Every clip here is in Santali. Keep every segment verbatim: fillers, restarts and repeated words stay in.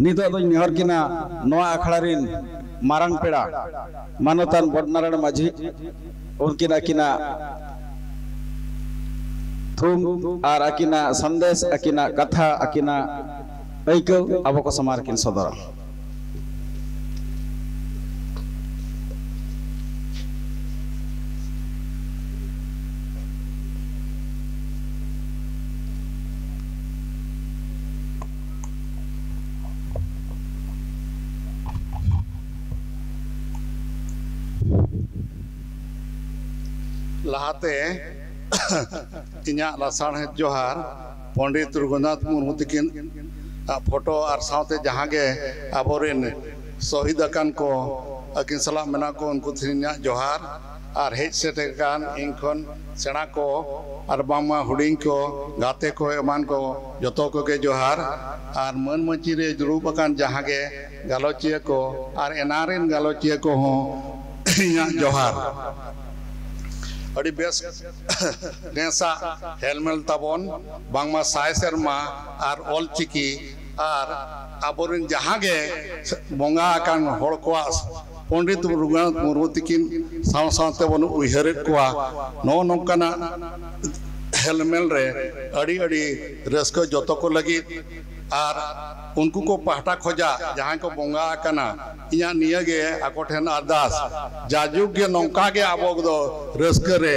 ᱱᱤᱛᱚᱜ ᱫᱚᱧ ᱱᱮᱦᱚᱨ ᱠᱤᱱᱟ ᱱᱚᱣᱟ ᱟᱠᱷᱲᱟ ᱨᱤᱱ ᱢᱟᱨᱟᱝ ᱯᱮᱲᱟ ᱢᱟᱱᱚᱛᱟᱱ ᱵᱚᱰᱱᱟᱨᱟᱭᱚᱬ ᱢᱟᱹᱡᱷᱤ, ᱩᱱᱠᱤᱱ ᱟᱹᱠᱤᱱᱟᱜ ᱛᱷᱩᱢ ᱟᱨ ᱟᱹᱠᱤᱱᱟᱜ ᱥᱟᱸᱫᱮᱥ, ᱟᱹᱠᱤᱱᱟᱜ ᱠᱟᱛᱷᱟ, ᱟᱹᱠᱤᱱᱟᱜ ᱟᱹᱭᱠᱟᱹᱣ ᱟᱵᱚ ᱠᱚ ᱥᱟᱢᱟᱝ ᱨᱮᱠᱤᱱ ᱥᱚᱫᱚᱨᱟ᱾ ᱞᱟᱦᱟᱛᱮ ᱤᱧᱟᱹᱜ ᱞᱟᱥᱟᱲᱦᱮᱫ ᱡᱚᱦᱟᱨ ᱯᱚᱱᱰᱤᱛ ᱨᱚᱜᱷᱩᱱᱟᱛᱷ ᱢᱩᱨᱢᱩ ᱛᱤᱠᱤᱱ ᱟᱜ ᱯᱷᱳᱴᱳ ᱟᱨ ᱥᱟᱶᱛᱮ ᱡᱟᱦᱟᱸ ᱜᱮ ᱟᱵᱚᱨᱮᱱ ᱥᱚᱦᱤᱫ ᱟᱠᱟᱱ ᱠᱚ, ᱟᱹᱠᱤᱱ ᱥᱟᱞᱟᱜ ᱢᱮᱱᱟᱜ ᱠᱚ, ᱩᱱᱠᱩ ᱛᱤᱠᱤᱱᱟᱜ ᱡᱚᱦᱟᱨ᱾ ᱟᱨ ᱦᱮᱡ ᱥᱮᱴᱮᱨ ᱟᱠᱟᱱ ᱤᱧ ᱠᱷᱚᱱ ᱥᱮᱬᱟ ᱠᱚ ᱟᱨ ᱵᱟᱝᱢᱟ ᱦᱩᱰᱤᱧ ᱠᱚ, ᱜᱟᱛᱮ ᱠᱚ, ᱮᱢᱟᱱ ᱠᱚ, ᱡᱚᱛᱚ ᱠᱚᱜᱮ ᱡᱚᱦᱟᱨ᱾ ᱟᱨ ᱢᱟᱹᱱ ᱢᱟᱹᱪᱤ ᱨᱮ ᱫᱩᱲᱩᱵ ᱟᱠᱟᱱ ᱡᱟᱦᱟᱸ ᱜᱮ ᱜᱟᱞᱚᱪᱤᱭᱟᱹ ᱠᱚ ᱟᱨ ᱮᱱᱟᱝ ᱨᱮᱱ ᱜᱟᱞᱚᱪᱤᱭᱟᱹ ᱠᱚᱦᱚᱸ ᱤᱧᱟᱹᱜ ᱡᱚᱦᱟᱨ᱾ ᱟᱹᱰᱤ ᱵᱮᱥ ᱱᱮᱥᱟᱜ ᱦᱮᱞᱢᱮᱞ ᱛᱟᱵᱚᱱ, ᱵᱟᱝᱢᱟ ᱥᱟᱭ ᱥᱮᱨᱢᱟ ᱟᱨ ᱚᱞ ᱪᱤᱠᱤ ᱟᱨ ᱟᱵᱚᱨᱮᱱ ᱡᱟᱦᱟᱸ ᱜᱮ ᱵᱚᱸᱜᱟ ᱟᱠᱟᱱ ᱦᱚᱲ ᱠᱚᱣᱟᱜ, ᱯᱚᱱᱰᱤᱛ ᱨᱚᱜᱷᱩᱱᱟᱛᱷ ᱢᱩᱨᱢᱩ ᱛᱤᱠᱤᱱ ᱥᱟᱶ ᱥᱟᱶ ᱛᱮᱵᱚᱱ ᱩᱭᱦᱟᱹᱨᱮᱫ ᱠᱚᱣᱟ᱾ ᱱᱚᱜᱼᱚ ᱱᱚᱝᱠᱟᱱᱟᱜ ᱦᱮᱞᱢᱮᱞ ᱨᱮ ᱟᱹᱰᱤ ᱟᱹᱰᱤ ᱨᱟᱹᱥᱠᱟᱹ ᱡᱚᱛᱚ ᱠᱚ ᱞᱟᱹᱜᱤᱫ᱾ ᱟᱨ ᱩᱱᱠᱩ ᱠᱚ ᱯᱟᱦᱴᱟ ᱠᱷᱚᱡᱟᱜ ᱡᱟᱦᱟᱸᱭ ᱠᱚ ᱵᱚᱸᱜᱟ ᱟᱠᱟᱱᱟ, ᱤᱧᱟᱹᱜ ᱱᱤᱭᱟᱹ ᱜᱮ ᱟᱠᱚ ᱴᱷᱮᱱ ᱟᱨᱫᱟᱥ, ᱡᱟᱡᱩᱜᱽ ᱜᱮ ᱱᱚᱝᱠᱟ ᱜᱮ ᱟᱵᱚ ᱫᱚ ᱨᱟᱹᱥᱠᱟᱹ ᱨᱮ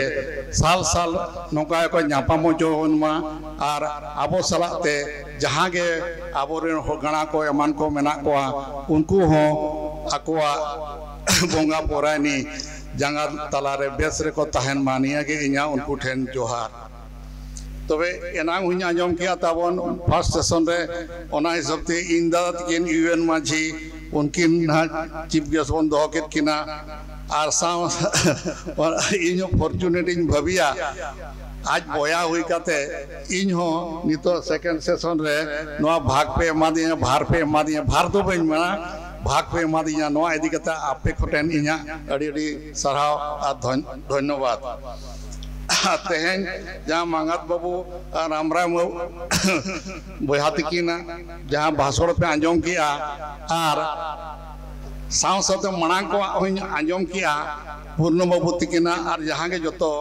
ᱥᱟᱞ ᱥᱟᱞ ᱱᱚᱝᱠᱟ ᱜᱮᱠᱚ ᱧᱟᱯᱟᱢ ᱦᱚᱪᱚ ᱵᱚᱱ ᱢᱟ᱾ ᱟᱨ ᱟᱵᱚ ᱥᱟᱞᱟᱜ ᱛᱮ ᱡᱟᱦᱟᱸ ᱜᱮ ᱟᱵᱚᱨᱮᱱ ᱦᱚᱲ ᱜᱟᱬᱟ ᱠᱚ ᱮᱢᱟᱱ ᱠᱚ ᱢᱮᱱᱟᱜ ᱠᱚᱣᱟ, ᱩᱱᱠᱩ ᱦᱚᱸ ᱟᱠᱚᱣᱟᱜ ᱵᱚᱸᱜᱟ ᱯᱚᱨᱟᱭᱱᱤ ᱡᱟᱸᱜᱟ ᱛᱟᱞᱟᱨᱮ ᱵᱮᱥ ᱨᱮᱠᱚ ᱛᱟᱦᱮᱱ ᱢᱟ, ᱱᱤᱭᱟᱹ ᱜᱮ ᱤᱧᱟᱹᱜ ᱩᱱᱠᱩ ᱴᱷᱮᱱ ᱡᱚᱦᱟᱨ᱾ ᱛᱚᱵᱮ ᱮᱱᱟᱝ ᱦᱚᱸᱧ ᱟᱸᱡᱚᱢ ᱠᱮᱜᱼᱟ ᱛᱟᱵᱚᱱ ᱯᱷᱟᱥᱴ ᱥᱮᱥᱚᱱ ᱨᱮ, ᱚᱱᱟ ᱦᱤᱥᱟᱹᱵ ᱛᱮ ᱤᱧ ᱫᱟᱫᱟ ᱛᱟᱹᱠᱤᱱ ᱤᱭᱩ ᱮᱱ ᱢᱟᱹᱡᱷᱤ, ᱩᱱᱠᱤᱱ ᱱᱟᱦᱟᱜ ᱪᱤᱯ ᱜᱮᱥᱴ ᱵᱚᱱ ᱫᱚᱦᱚ ᱠᱮᱫ ᱠᱤᱱᱟ᱾ ᱟᱨ ᱥᱟᱶ ᱤᱧ ᱦᱚᱸ ᱯᱷᱚᱨᱪᱩᱱᱮᱴ ᱤᱧ ᱵᱷᱟᱹᱵᱤᱭᱟ, ᱟᱡ ᱵᱚᱭᱦᱟ ᱦᱩᱭ ᱠᱟᱛᱮ ᱤᱧ ᱦᱚᱸ ᱱᱤᱛᱚᱜ ᱥᱮᱠᱮᱱᱰ ᱥᱮᱥᱚᱱ ᱨᱮ ᱱᱚᱣᱟ ᱵᱷᱟᱜᱽ ᱯᱮ ᱮᱢᱟᱫᱤᱧᱟ, ᱵᱷᱟᱨ ᱯᱮ ᱮᱢᱟᱫᱤᱧᱟ, ᱵᱷᱟᱨ ᱫᱚ ᱵᱟᱹᱧ ᱢᱮᱱᱟ, ᱵᱷᱟᱜᱽ ᱯᱮ ᱮᱢᱟᱫᱤᱧᱟ᱾ ᱱᱚᱣᱟ ᱤᱫᱤ ᱠᱟᱛᱮ ᱟᱯᱮ ᱠᱚᱴᱷᱮᱱ ᱤᱧᱟᱹᱜ ᱟᱹᱰᱤ ᱟᱹᱰᱤ ᱥᱟᱨᱦᱟᱣ ᱟᱨ ᱫᱷᱚᱱ-, ᱫᱷᱚᱱᱭᱚᱵᱟᱫ᱾ ᱛᱮᱦᱮᱧ ᱡᱟᱦᱟᱸ ᱢᱟᱸᱜᱟᱛ ᱵᱟᱹᱵᱩ ᱟᱨ ᱨᱟᱢᱨᱟᱭ ᱵᱟᱹᱵᱩ ᱵᱚᱭᱦᱟ ᱛᱤᱠᱤᱱᱟᱜ ᱡᱟᱦᱟᱸ ᱵᱷᱟᱥᱚᱬ ᱯᱮ ᱟᱸᱡᱚᱢ ᱠᱮᱜᱼᱟ, ᱟᱨ ᱥᱟᱶ ᱥᱟᱶᱛᱮ ᱢᱟᱲᱟᱝ ᱠᱚᱣᱟᱜ ᱦᱚᱸᱧ ᱟᱸᱡᱚᱢ ᱠᱮᱜᱼᱟ, ᱯᱩᱨᱱᱚ ᱵᱟᱹᱵᱩ ᱛᱤᱠᱤᱱᱟᱜ, ᱟᱨ ᱡᱟᱦᱟᱸ ᱜᱮ ᱡᱚᱛᱚ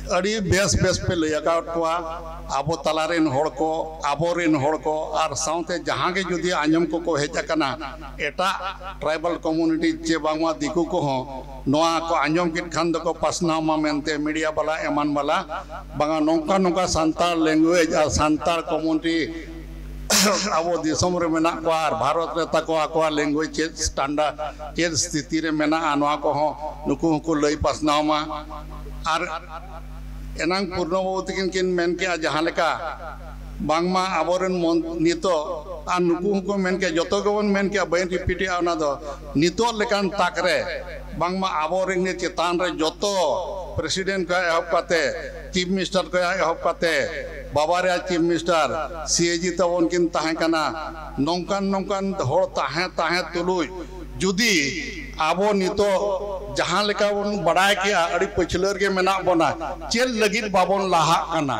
ᱟᱹᱰᱤ ᱵᱮᱥ ᱵᱮᱥ ᱯᱮ ᱞᱟᱹᱭ ᱟᱠᱟᱫ ᱠᱚᱣᱟ᱾ ᱟᱵᱚ ᱛᱟᱞᱟ ᱨᱮᱱ ᱦᱚᱲ ᱠᱚ, ᱟᱵᱚ ᱨᱮᱱ ᱦᱚᱲ ᱠᱚ, ᱟᱨ ᱥᱟᱶᱛᱮ ᱡᱟᱦᱟᱸ ᱜᱮ ᱡᱩᱫᱤ ᱟᱸᱡᱚᱢ ᱠᱚᱠᱚ ᱦᱮᱡ ᱟᱠᱟᱱᱟ ᱮᱴᱟᱜ ᱴᱨᱟᱭᱵᱟᱞ ᱠᱚᱢᱩᱱᱤᱴᱤ ᱪᱮ ᱵᱟᱝᱢᱟ ᱫᱤᱠᱩ ᱠᱚᱦᱚᱸ, ᱱᱚᱣᱟ ᱠᱚ ᱟᱸᱡᱚᱢ ᱠᱮᱫ ᱠᱷᱟᱱ ᱫᱚᱠᱚ ᱯᱟᱥᱱᱟᱣ ᱢᱟ ᱢᱮᱱᱛᱮ ᱢᱤᱰᱤᱭᱟ ᱵᱟᱞᱟ ᱮᱢᱟᱱ ᱵᱟᱞᱟ, ᱵᱟᱝᱟ ᱱᱚᱝᱠᱟ ᱱᱚᱝᱠᱟ ᱥᱟᱱᱛᱟᱲ ᱞᱮᱝᱜᱩᱭᱮᱡᱽ ᱟᱨ ᱥᱟᱱᱛᱟᱲ ᱠᱚᱢᱩᱱᱤᱴᱤ ᱟᱵᱚ ᱫᱤᱥᱚᱢ ᱨᱮ ᱢᱮᱱᱟᱜ ᱠᱚᱣᱟ ᱟᱨ ᱵᱷᱟᱨᱚᱛ ᱨᱮ ᱛᱟᱠᱚ ᱟᱠᱚᱣᱟᱜ ᱞᱮᱝᱜᱩᱭᱮᱡᱽ ᱪᱮᱫ ᱥᱴᱟᱱᱰᱟᱨᱰ, ᱪᱮᱫ ᱥᱛᱷᱤᱛᱤ ᱨᱮ ᱢᱮᱱᱟᱜᱼᱟ, ᱱᱚᱣᱟ ᱠᱚᱦᱚᱸ ᱱᱩᱠᱩ ᱦᱚᱸᱠᱚ ᱞᱟᱹᱭ ᱯᱟᱥᱱᱟᱣ ᱢᱟ᱾ ᱟᱨ ᱮᱱᱟᱝ ᱯᱩᱨᱱᱚ ᱵᱟᱹᱵᱩ ᱛᱟᱹᱠᱤᱱ ᱠᱤᱱ ᱢᱮᱱ ᱠᱮᱜᱼᱟ ᱡᱟᱦᱟᱸ ᱞᱮᱠᱟ, ᱵᱟᱝᱢᱟ ᱟᱵᱚᱨᱮᱱ ᱢᱚᱱ-, ᱱᱤᱛᱚᱜ ᱟᱨ ᱱᱩᱠᱩ ᱦᱚᱸᱠᱚ ᱢᱮᱱ ᱠᱮᱜᱼᱟ, ᱡᱚᱛᱚ ᱜᱮᱵᱚᱱ ᱢᱮᱱ ᱠᱮᱜᱼᱟ, ᱵᱟᱹᱧ ᱨᱤᱯᱤᱴᱮᱜᱼᱟ ᱚᱱᱟ ᱫᱚ, ᱱᱤᱛᱚᱜ ᱞᱮᱠᱟᱱ ᱛᱟᱠ ᱨᱮ ᱵᱟᱝᱢᱟ ᱟᱵᱚᱨᱮᱱ ᱜᱮ ᱪᱮᱛᱟᱱ ᱨᱮ ᱡᱚᱛᱚ ᱯᱨᱮᱥᱤᱰᱮᱱᱴ ᱠᱷᱚᱱ ᱮᱦᱚᱵ ᱠᱟᱛᱮ, ᱪᱤᱯ ᱢᱤᱱᱤᱥᱴᱟᱨ ᱠᱷᱚᱱ ᱮᱦᱚᱵ ᱠᱟᱛᱮ, ᱵᱟᱵᱟᱨᱮᱭᱟ ᱪᱤᱯ ᱢᱤᱱᱤᱥᱴᱟᱨ, ᱥᱤ ᱮ ᱡᱤ ᱛᱟᱵᱚᱱ ᱠᱤᱱ ᱛᱟᱦᱮᱸ ᱠᱟᱱᱟ᱾ ᱱᱚᱝᱠᱟᱱ ᱱᱚᱝᱠᱟᱱ ᱦᱚᱲ ᱛᱟᱦᱮᱸ ᱛᱟᱦᱮᱸ ᱛᱩᱞᱩᱡ ᱡᱩᱫᱤ ᱟᱵᱚ ᱱᱤᱛᱚᱜ ᱡᱟᱦᱟᱸ ᱞᱮᱠᱟ ᱵᱚᱱ ᱵᱟᱲᱟᱭ ᱠᱮᱜᱼᱟ, ᱟᱹᱰᱤ ᱯᱟᱹᱪᱷᱞᱟᱹ ᱨᱮᱜᱮ ᱢᱮᱱᱟᱜ ᱵᱚᱱᱟ, ᱪᱮᱫ ᱞᱟᱹᱜᱤᱫ ᱵᱟᱵᱚᱱ ᱞᱟᱦᱟᱜ ᱠᱟᱱᱟ?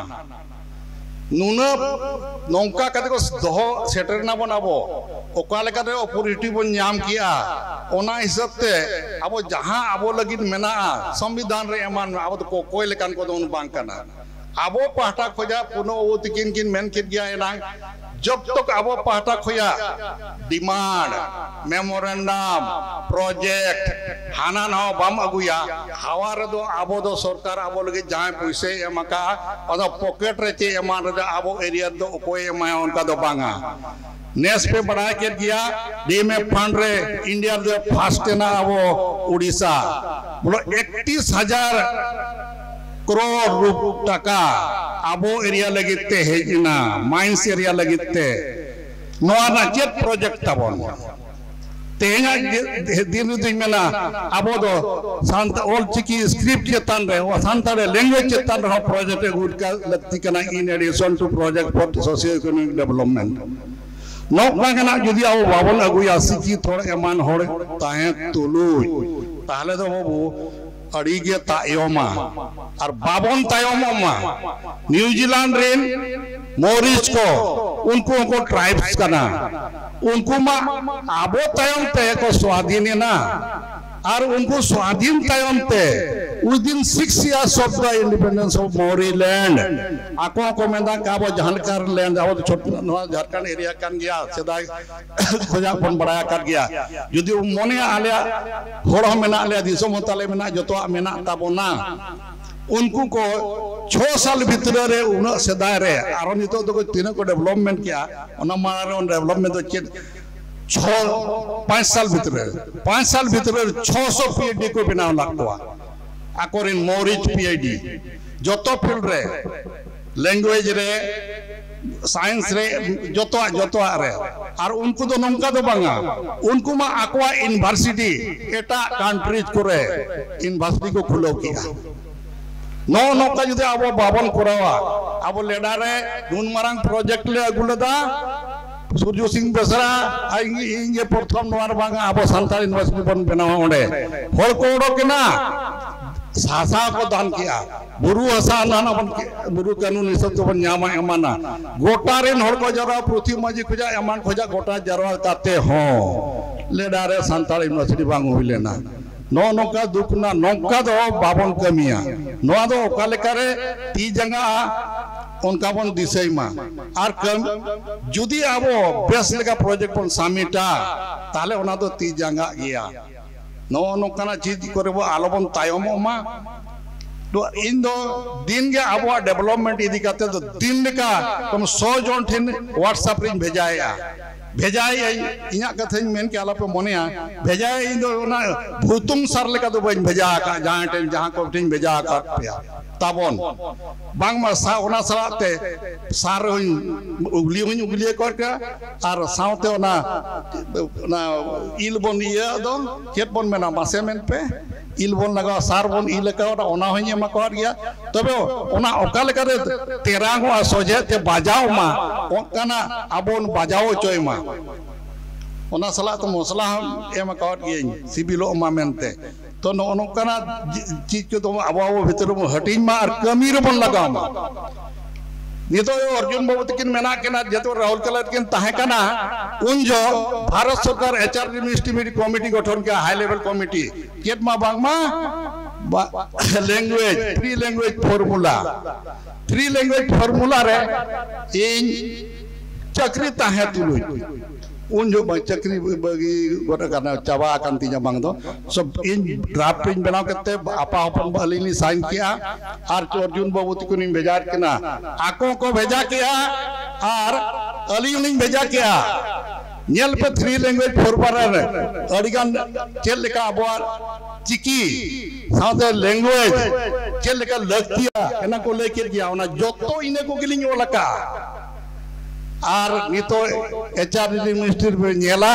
ᱱᱩᱱᱟᱹᱜ ᱱᱚᱝᱠᱟ ᱠᱟᱛᱮ ᱠᱚ ᱫᱚᱦᱚ ᱥᱮᱴᱮᱨ ᱮᱱᱟ ᱵᱚᱱ ᱟᱵᱚ, ᱚᱠᱟ ᱞᱮᱠᱟᱛᱮ ᱚᱯᱚᱨᱪᱩᱱᱤᱴᱤ ᱵᱚᱱ ᱧᱟᱢ ᱠᱮᱜᱼᱟ, ᱚᱱᱟ ᱦᱤᱥᱟᱹᱵ ᱛᱮ ᱟᱵᱚ ᱡᱟᱦᱟᱸ ᱟᱵᱚ ᱞᱟᱹᱜᱤᱫ ᱢᱮᱱᱟᱜᱼᱟ, ᱥᱚᱝᱵᱤᱫᱷᱟᱱ ᱨᱮ ᱮᱢᱟᱱ, ᱟᱵᱚ ᱫᱚ ᱚᱠᱚᱭ ᱞᱮᱠᱟᱱ ᱠᱚᱫᱚ ᱵᱚᱱ ᱵᱟᱝ ᱠᱟᱱᱟ᱾ ᱟᱵᱚ ᱯᱟᱦᱴᱟ ᱠᱷᱚᱱᱟᱜ ᱯᱩᱨᱱᱚ ᱵᱟᱹᱵᱩ ᱛᱤᱠᱤᱱ ᱠᱤᱱ ᱢᱮᱱ ᱠᱮᱫ ᱜᱮᱭᱟ ᱮᱱᱟᱝ, ᱡᱚᱵ ᱛᱚᱠ ᱟᱵᱚ ᱯᱟᱦᱴᱟ ᱠᱷᱚᱱᱟᱜ ᱰᱤᱢᱟᱱᱰ, ᱢᱮᱢᱳᱨᱮᱱᱰᱟᱢ, ᱯᱨᱚᱡᱮᱠᱴ, ᱦᱟᱱᱟ ᱱᱟᱣᱟ ᱵᱟᱢ ᱟᱹᱜᱩᱭᱟ, ᱦᱟᱣᱟ ᱨᱮᱫᱚ ᱟᱵᱚ ᱫᱚ ᱥᱚᱨᱠᱟᱨ ᱟᱵᱚ ᱞᱟᱹᱜᱤᱫ ᱡᱟᱦᱟᱸᱭ ᱯᱩᱭᱥᱟᱹᱭ ᱮᱢ ᱟᱠᱟᱫᱼᱟ, ᱚᱱᱟ ᱯᱚᱠᱮᱴ ᱨᱮ ᱪᱮᱫ ᱮᱢᱟᱱ ᱨᱮᱫᱚ ᱟᱵᱚ ᱮᱨᱤᱭᱟ ᱨᱮᱫᱚ ᱚᱠᱚᱭᱮ ᱮᱢᱟᱭᱟ, ᱚᱱᱠᱟ ᱫᱚ ᱵᱟᱝᱟ᱾ ᱱᱮᱥ ᱯᱮ ᱵᱟᱲᱟᱭ ᱠᱮᱫ ᱜᱮᱭᱟ, ᱰᱤ ᱮᱢ ᱮᱯᱷ ᱯᱷᱟᱱᱰ ᱨᱮ ᱤᱱᱰᱤᱭᱟ ᱨᱮᱫᱚ ᱯᱷᱟᱥᱴ ᱮᱱᱟ ᱟᱵᱚ ᱩᱰᱤᱥᱟ, ᱵᱚᱞᱮ ᱮᱠᱛᱤᱥ ᱦᱟᱡᱟᱨ ᱠᱨᱳᱲ ᱨᱩᱯ ᱴᱟᱠᱟ ᱟᱵᱚ ᱮᱨᱤᱭᱟ ᱞᱟᱹᱜᱤᱫ ᱛᱮ ᱦᱮᱡ ᱮᱱᱟ, ᱢᱟᱭᱤᱱᱥ ᱮᱨᱤᱭᱟ ᱞᱟᱹᱜᱤᱫ ᱛᱮ᱾ ᱱᱚᱣᱟ ᱨᱮᱱᱟᱜ ᱪᱮᱫ ᱯᱨᱚᱡᱮᱠᱴ ᱛᱟᱵᱚᱱ? ᱛᱮᱦᱮᱧᱟᱜ ᱫᱤ-, ᱫᱤᱱ ᱨᱮᱫᱚᱧ ᱢᱮᱱᱟ, ᱟᱵᱚ ᱫᱚ ᱥᱟᱱᱛ-, ᱚᱞ ᱪᱤᱠᱤ ᱥᱠᱨᱤᱯᱴ ᱪᱮᱛᱟᱱ ᱨᱮ, ᱥᱟᱱᱛᱟᱲᱤ ᱞᱮᱝᱜᱩᱭᱮᱡᱽ ᱪᱮᱛᱟᱱ ᱨᱮᱦᱚᱸ ᱯᱨᱚᱡᱮᱠᱴ ᱟᱹᱜᱩ ᱞᱮᱠᱟ ᱞᱟᱹᱠᱛᱤ ᱠᱟᱱᱟ, in addition to project for socio economic development᱾ ᱱᱚᱝᱠᱟ ᱜᱮ ᱱᱟᱜ ᱡᱩᱫᱤ ᱟᱵᱚ ᱵᱟᱵᱚᱱ ᱟᱹᱜᱩᱭᱟ, ᱥᱤᱠᱠᱷᱤᱛ ᱦᱚᱲ, ᱮᱢᱟᱱ ᱦᱚᱲ ᱛᱟᱦᱮᱸ ᱛᱩᱞᱩᱡ, ᱛᱟᱦᱞᱮ ᱫᱚ ᱵᱟᱹᱵᱩ, ᱟᱹᱰᱤ ᱜᱮ ᱛᱟᱭᱚᱢᱟ, ᱟᱨ ᱵᱟᱵᱚᱱ ᱛᱟᱭᱚᱢᱚᱜ ᱢᱟ᱾ ᱱᱤᱭᱩᱡᱤᱞᱮᱱᱰ ᱨᱮᱱ ᱢᱚᱨᱤᱪ ᱠᱚ, ᱩᱱᱠᱩ ᱦᱚᱸᱠᱚ ᱴᱨᱟᱭᱤᱵᱥ ᱠᱟᱱᱟ᱾ ᱩᱱᱠᱩ ᱢᱟ ᱟᱵᱚ ᱛᱟᱭᱚᱢ ᱛᱮ ᱠᱚ ᱥᱣᱟᱫᱷᱤᱱ ᱮᱱᱟ, ᱟᱨ ᱩᱱᱠᱩ ᱥᱣᱟᱫᱷᱤᱱ ᱛᱟᱭᱚᱢ ᱛᱮ, within six years of the independence of Maori land, ᱟᱠᱚ ᱦᱚᱸᱠᱚ ᱢᱮᱱᱫᱟ ᱠᱤ ᱟᱵᱚ ᱡᱟᱦᱟᱸ ᱞᱮᱠᱟ ᱞᱮᱱᱰ, ᱟᱵᱚ ᱫᱚ ᱪᱷᱳᱴ, ᱱᱚᱣᱟ ᱡᱷᱟᱲᱠᱷᱚᱸᱰ ᱮᱨᱤᱭᱟ ᱠᱟᱱ ᱜᱮᱭᱟ, ᱥᱮᱫᱟᱭ ᱠᱷᱚᱱᱟᱜ ᱵᱚᱱ ᱵᱟᱲᱟᱭ ᱟᱠᱟᱫ ᱜᱮᱭᱟ᱾ ᱡᱩᱫᱤ ᱵᱚᱱ ᱢᱚᱱᱮᱭᱟ ᱟᱞᱮᱭᱟᱜ ᱦᱚᱲ ᱦᱚᱸ ᱢᱮᱱᱟᱜ ᱞᱮᱭᱟ, ᱫᱤᱥᱚᱢ ᱦᱚᱸ ᱛᱟᱞᱮ ᱢᱮᱱᱟᱜ, ᱡᱚᱛᱚᱣᱟᱜ ᱢᱮᱱᱟᱜ ᱛᱟᱵᱚᱱᱟ, ᱩᱱᱠᱩ ᱠᱚ ᱪᱷᱚ ᱥᱟᱞ ᱵᱷᱤᱛᱨᱤ ᱨᱮ, ᱩᱱᱟᱹᱜ ᱥᱮᱫᱟᱭ ᱨᱮ, ᱟᱨᱚ ᱱᱤᱛᱚᱜ ᱫᱚ ᱛᱤᱱᱟᱹᱜ ᱠᱚ ᱰᱮᱵᱷᱞᱚᱯᱢᱮᱱᱴ ᱠᱮᱜᱼᱟ, ᱚᱱᱟ ᱢᱟᱲᱟᱝ ᱨᱮ ᱰᱮᱵᱷᱞᱚᱯᱢᱮᱱᱴ ᱫᱚ ᱪᱮᱫ? ᱪᱷᱚ, ᱯᱟᱸᱪ ᱥᱟᱞ ᱵᱷᱤᱛᱨᱤ ᱨᱮ, ᱯᱟᱸᱪ ᱥᱟᱞ ᱵᱷᱤᱛᱨᱤ ᱨᱮ ᱪᱷᱚᱥᱚ ᱯᱤ ᱮᱭᱤᱪ ᱰᱤ ᱠᱚ ᱵᱮᱱᱟᱣ ᱞᱟᱜ ᱠᱚᱣᱟ᱾ ᱟᱠᱚᱨᱮᱱ ᱢᱚᱨᱤᱪ ᱯᱤ ᱮᱭᱤᱪ ᱰᱤ ᱡᱚᱛᱚ ᱯᱷᱤᱞᱰ ᱨᱮ, ᱞᱮᱝᱜᱩᱭᱮᱡᱽ ᱨᱮ, ᱥᱟᱭᱮᱱᱥ ᱨᱮ, ᱡᱚᱛᱚᱣᱟᱜ, ᱡᱚᱛᱚᱣᱟᱜ ᱨᱮ᱾ ᱟᱨ ᱩᱱᱠᱩ ᱫᱚ ᱱᱚᱝᱠᱟ ᱫᱚ ᱵᱟᱝᱟ, ᱩᱱᱠᱩ ᱢᱟ ᱟᱠᱚᱣᱟᱜ ᱤᱭᱩᱱᱤᱵᱷᱟᱨᱥᱤᱴᱤ ᱮᱴᱟᱜ ᱠᱟᱱᱴᱨᱤᱡᱽ ᱠᱚᱨᱮ ᱤᱭᱩᱱᱤᱵᱷᱟᱨᱥᱤᱴᱤ ᱠᱚ ᱠᱷᱩᱞᱟᱹᱣ ᱠᱮᱜᱼᱟ᱾ ᱱᱚᱜᱼᱚ ᱱᱚᱝᱠᱟ ᱡᱩᱫᱤ ᱟᱵᱚ ᱵᱟᱵᱚᱱ ᱠᱚᱨᱟᱣᱟ, ᱟᱵᱚ ᱞᱮᱰᱟ ᱨᱮ ᱱᱩᱱ ᱢᱟᱨᱟᱝ ᱯᱨᱚᱡᱮᱠᱴ ᱞᱮ ᱟᱹᱜᱩ ᱞᱮᱫᱟ, ᱥᱩᱨᱡᱚ ᱥᱤᱝ ᱵᱮᱥᱨᱟ ᱟᱨ ᱤᱧ, ᱤᱧ ᱜᱮ ᱯᱨᱚᱛᱷᱚᱢ ᱱᱚᱣᱟ ᱨᱮ ᱵᱟᱝ ᱟᱵᱚ ᱥᱟᱱᱛᱟᱲ ᱤᱭᱩᱱᱤᱵᱷᱟᱨᱥᱤᱴᱤ ᱵᱚᱱ ᱵᱮᱱᱟᱣᱟ᱾ ᱚᱸᱰᱮ ᱦᱚᱲ ᱠᱚ ᱚᱰᱚᱠ ᱮᱱᱟ, ᱦᱟᱥᱟ ᱠᱚ ᱫᱟᱱ ᱠᱮᱜᱼᱟ, ᱵᱩᱨᱩ ᱦᱟᱥᱟ ᱱᱟᱦᱟᱜ ᱵᱚᱱ, ᱵᱩᱨᱩ ᱠᱟᱹᱱᱩᱱ ᱦᱤᱥᱟᱹᱵ ᱛᱮᱵᱚᱱ ᱧᱟᱢᱟ, ᱮᱢᱟᱱᱟ᱾ ᱜᱚᱴᱟ ᱨᱮᱱ ᱦᱚᱲ ᱠᱚ ᱡᱟᱣᱨᱟ, ᱯᱨᱚᱛᱤ ᱢᱟᱹᱡᱷᱤ ᱠᱷᱚᱡᱟᱜ ᱮᱢᱟᱱ ᱠᱷᱚᱡᱟᱜ ᱜᱚᱴᱟ ᱡᱟᱣᱨᱟ ᱠᱟᱛᱮ ᱦᱚᱸ ᱞᱮᱰᱟ ᱨᱮ ᱥᱟᱱᱛᱟᱲ ᱤᱭᱩᱱᱤᱵᱷᱟᱨᱥᱤᱴᱤ ᱵᱟᱝ ᱦᱩᱭ ᱞᱮᱱᱟ᱾ ᱱᱚᱜᱼᱚ ᱱᱚᱝᱠᱟ ᱫᱩᱠ ᱨᱮᱱᱟᱜ, ᱱᱚᱝᱠᱟ ᱫᱚ ᱵᱟᱵᱚᱱ ᱠᱟᱹᱢᱤᱭᱟ᱾ ᱱᱚᱣᱟ ᱫᱚ ᱚᱠᱟ ᱞᱮᱠᱟᱨᱮ ᱛᱤ ᱡᱟᱸᱜᱟᱜᱼᱟ, ᱚᱱᱠᱟ ᱵᱚᱱ ᱫᱤᱥᱟᱹᱭ ᱢᱟ᱾ ᱟᱨ ᱠᱟᱹᱢ-, ᱡᱩᱫᱤ ᱟᱵᱚ ᱵᱮᱥ ᱞᱮᱠᱟ ᱯᱨᱚᱡᱮᱠᱴ ᱵᱚᱱ ᱥᱟᱵᱢᱤᱴᱟ, ᱛᱟᱦᱞᱮ ᱚᱱᱟ ᱫᱚ ᱛᱤ ᱡᱟᱸᱜᱟᱜ ᱜᱮᱭᱟ᱾ ᱱᱚᱜᱼᱚ ᱱᱚᱝᱠᱟᱱᱟᱜ ᱪᱤᱡᱽ ᱠᱚᱨᱮ ᱵᱚ ᱟᱞᱚᱵᱚᱱ ᱛᱟᱭᱚᱢᱚᱜ ᱢᱟ᱾ ᱛᱚ ᱤᱧ ᱫᱚ ᱫᱤᱱ ᱜᱮ ᱟᱵᱚᱣᱟᱜ ᱰᱮᱵᱷᱞᱚᱯᱢᱮᱱᱴ ᱤᱫᱤ ᱠᱟᱛᱮ ᱫᱚ ᱫᱤᱱ ᱞᱮᱠᱟ ᱠᱚᱢ ᱥᱚ ᱡᱚᱱ ᱴᱷᱮᱱ WhatsApp ᱨᱤᱧ ᱵᱷᱮᱡᱟᱭᱮᱜᱼᱟ᱾ ᱵᱷᱮᱡᱟᱭᱮᱜᱼᱟᱹᱧ, ᱤᱧᱟᱹᱜ ᱠᱟᱛᱷᱟᱧ ᱢᱮᱱ ᱠᱮᱜᱼᱟ, ᱟᱞᱚᱯᱮ ᱢᱚᱱᱮᱭᱟ, ᱵᱷᱮᱡᱟᱭᱮᱜᱼᱟᱹᱧ ᱫᱚ ᱚᱱᱟ ᱵᱷᱩᱛᱩᱢ ᱥᱟᱨ ᱞᱮᱠᱟ ᱫᱚ ᱵᱟᱹᱧ ᱵᱷᱮᱡᱟ ᱟᱠᱟᱫ, ᱡᱟᱦᱟᱸᱭ ᱴᱷᱮᱱ, ᱡᱟᱦᱟᱸ ᱠᱚ ᱴᱷᱮᱱ ᱵᱷᱮᱡᱟ ᱟᱠᱟᱫ ᱯᱮᱭᱟ ᱛᱟᱵᱚᱱ᱾ ᱵᱟᱝᱢᱟ ᱥᱟ-, ᱚᱱᱟ ᱥᱟᱞᱟᱜ ᱛᱮ ᱥᱟᱨ ᱦᱚᱸᱧ ᱩᱜᱽᱞᱤ ᱦᱚᱸᱧ ᱩᱜᱽᱞᱤ ᱟᱠᱟᱫ ᱠᱚᱣᱟ, ᱟᱨ ᱥᱟᱶᱛᱮ ᱚᱱᱟ, ᱚᱱᱟ ᱤᱞ ᱵᱚᱱ ᱤᱭᱟᱹ ᱫᱚ, ᱪᱮᱫ ᱵᱚᱱ ᱢᱮᱱᱟ ᱢᱟᱥᱮ ᱢᱮᱱ ᱯᱮ, ᱤᱞ ᱵᱚᱱ ᱞᱟᱜᱟᱣᱟ, ᱥᱟᱨ ᱵᱚᱱ ᱤᱞ ᱟᱠᱟᱣᱟᱫᱟ, ᱚᱱᱟ ᱦᱚᱸᱧ ᱮᱢ ᱟᱠᱟᱣᱟᱫ ᱜᱮᱭᱟ᱾ ᱛᱚᱵᱮ ᱚᱱᱟ ᱚᱠᱟ ᱞᱮᱠᱟᱛᱮ ᱛᱮᱨᱟᱝᱚᱜᱼᱟ, ᱥᱚᱡᱷᱮ ᱛᱮ ᱵᱟᱡᱟᱣ ᱢᱟ, ᱚᱱᱠᱟᱱᱟᱜ ᱟᱵᱚ ᱵᱚᱱ ᱵᱟᱡᱟᱣ ᱦᱚᱪᱚᱭ ᱢᱟ᱾ ᱚᱱᱟ ᱥᱟᱞᱟᱜ ᱛᱮ ᱢᱚᱥᱞᱟ ᱦᱚᱸ ᱮᱢ ᱟᱠᱟᱣᱟᱫ ᱜᱤᱭᱟᱹᱧ, ᱥᱤᱵᱤᱞᱚᱜ ᱢᱟ ᱢᱮᱱᱛᱮ᱾ ᱛᱚ ᱱᱚᱜᱼᱚ ᱱᱚᱝᱠᱟᱱᱟᱜ ᱪᱮᱫ ᱠᱚᱫᱚ ᱟᱵᱚ ᱟᱵᱚ ᱵᱷᱤᱛᱨᱤ ᱨᱮᱵᱚᱱ ᱦᱟᱹᱴᱤᱧ ᱢᱟ ᱟᱨ ᱠᱟᱹᱢᱤ ᱨᱮᱵᱚᱱ ᱞᱟᱜᱟᱣ ᱢᱟ᱾ ᱱᱤᱛᱚᱜ ᱚᱨᱡᱩᱱ ᱵᱟᱹᱵᱩ ᱛᱟᱹᱠᱤᱱ ᱢᱮᱱᱟᱜ ᱠᱤᱱᱟ, ᱡᱮᱦᱮᱛᱩ ᱨᱟᱦᱩᱞ ᱠᱮᱞᱟ ᱨᱮᱠᱤᱱ ᱛᱟᱦᱮᱸ ᱠᱟᱱᱟ, ᱩᱱ ᱡᱚᱦᱚᱜ ᱵᱷᱟᱨᱚᱛ ᱥᱚᱨᱠᱟᱨ ᱮᱪ ᱟᱨ ᱰᱤ ᱢᱤᱱᱤᱥᱴᱨᱤ ᱢᱤᱫᱴᱤᱡ ᱠᱚᱢᱤᱴᱤ ᱜᱚᱴᱷᱚᱱ ᱠᱮᱜᱼᱟ, ᱦᱟᱭ ᱞᱮᱵᱮᱞ ᱠᱚᱢᱤᱴᱤ᱾ ᱪᱮᱫ ᱢᱟ ᱵᱟᱝᱢᱟ language, three language formula, three language formula ᱨᱮ ᱤᱧ ᱪᱟᱹᱠᱨᱤ ᱛᱟᱦᱮᱸ ᱛᱩᱞᱩᱡ, ᱩᱱ ᱡᱚᱦᱚᱜ ᱵᱟᱝ ᱪᱟᱹᱠᱨᱤ ᱵᱟᱹᱜᱤ ᱜᱚᱫ ᱟᱠᱟᱱᱟ, ᱪᱟᱵᱟ ᱟᱠᱟᱱ ᱛᱤᱧᱟ ᱵᱟᱝ ᱫᱚ, ᱥᱚᱵ ᱤᱧ ᱰᱨᱟᱯᱴ ᱤᱧ ᱵᱮᱱᱟᱣ ᱠᱟᱛᱮ ᱟᱯᱟ ᱦᱚᱯᱚᱱ ᱵᱟ ᱟᱹᱞᱤᱧ ᱞᱤᱧ ᱥᱟᱭᱤᱱ ᱠᱮᱜᱼᱟ ᱟᱨ ᱚᱨᱡᱩᱱ ᱵᱟᱹᱵᱩ ᱛᱟᱹᱠᱤᱱ ᱤᱧ ᱵᱷᱮᱡᱟ ᱠᱤᱱᱟ, ᱟᱠᱚ ᱠᱚ ᱵᱷᱮᱡᱟ ᱠᱮᱜᱼᱟ ᱟᱨ ᱟᱹᱞᱤᱧ ᱦᱚᱸᱞᱤᱧ ᱵᱷᱮᱡᱟ ᱠᱮᱜᱼᱟ᱾ ᱧᱮᱞ ᱯᱮ, ᱛᱷᱨᱤ ᱞᱮᱝᱜᱩᱭᱮᱡᱽ ᱯᱷᱚᱨᱢᱩᱞᱟ ᱨᱮ ᱟᱹᱰᱤᱜᱟᱱ ᱪᱮᱫ ᱞᱮᱠᱟ ᱟᱵᱚᱣᱟᱜ ᱪᱤᱠᱤ ᱥᱟᱶᱛᱮ ᱞᱮᱝᱜᱩᱭᱮᱡᱽ ᱪᱮᱫ ᱞᱮᱠᱟ ᱞᱟᱹᱠᱛᱤᱭᱟ, ᱚᱱᱟ ᱠᱚ ᱞᱟᱹᱭ ᱠᱮᱫ ᱜᱮᱭᱟ᱾ ᱚᱱᱟ ᱡᱚᱛᱚ ᱤᱱᱟᱹ ᱠᱚᱜᱮᱞᱤᱧ ᱚᱞ ᱟᱠᱟᱫᱼᱟ᱾ ᱟᱨ ᱱᱤᱛᱚᱜ ᱮᱪ ᱟᱨ ᱰᱤ ᱢᱤᱱᱤᱥᱴᱨᱤ ᱨᱮ ᱧᱮᱞᱟ,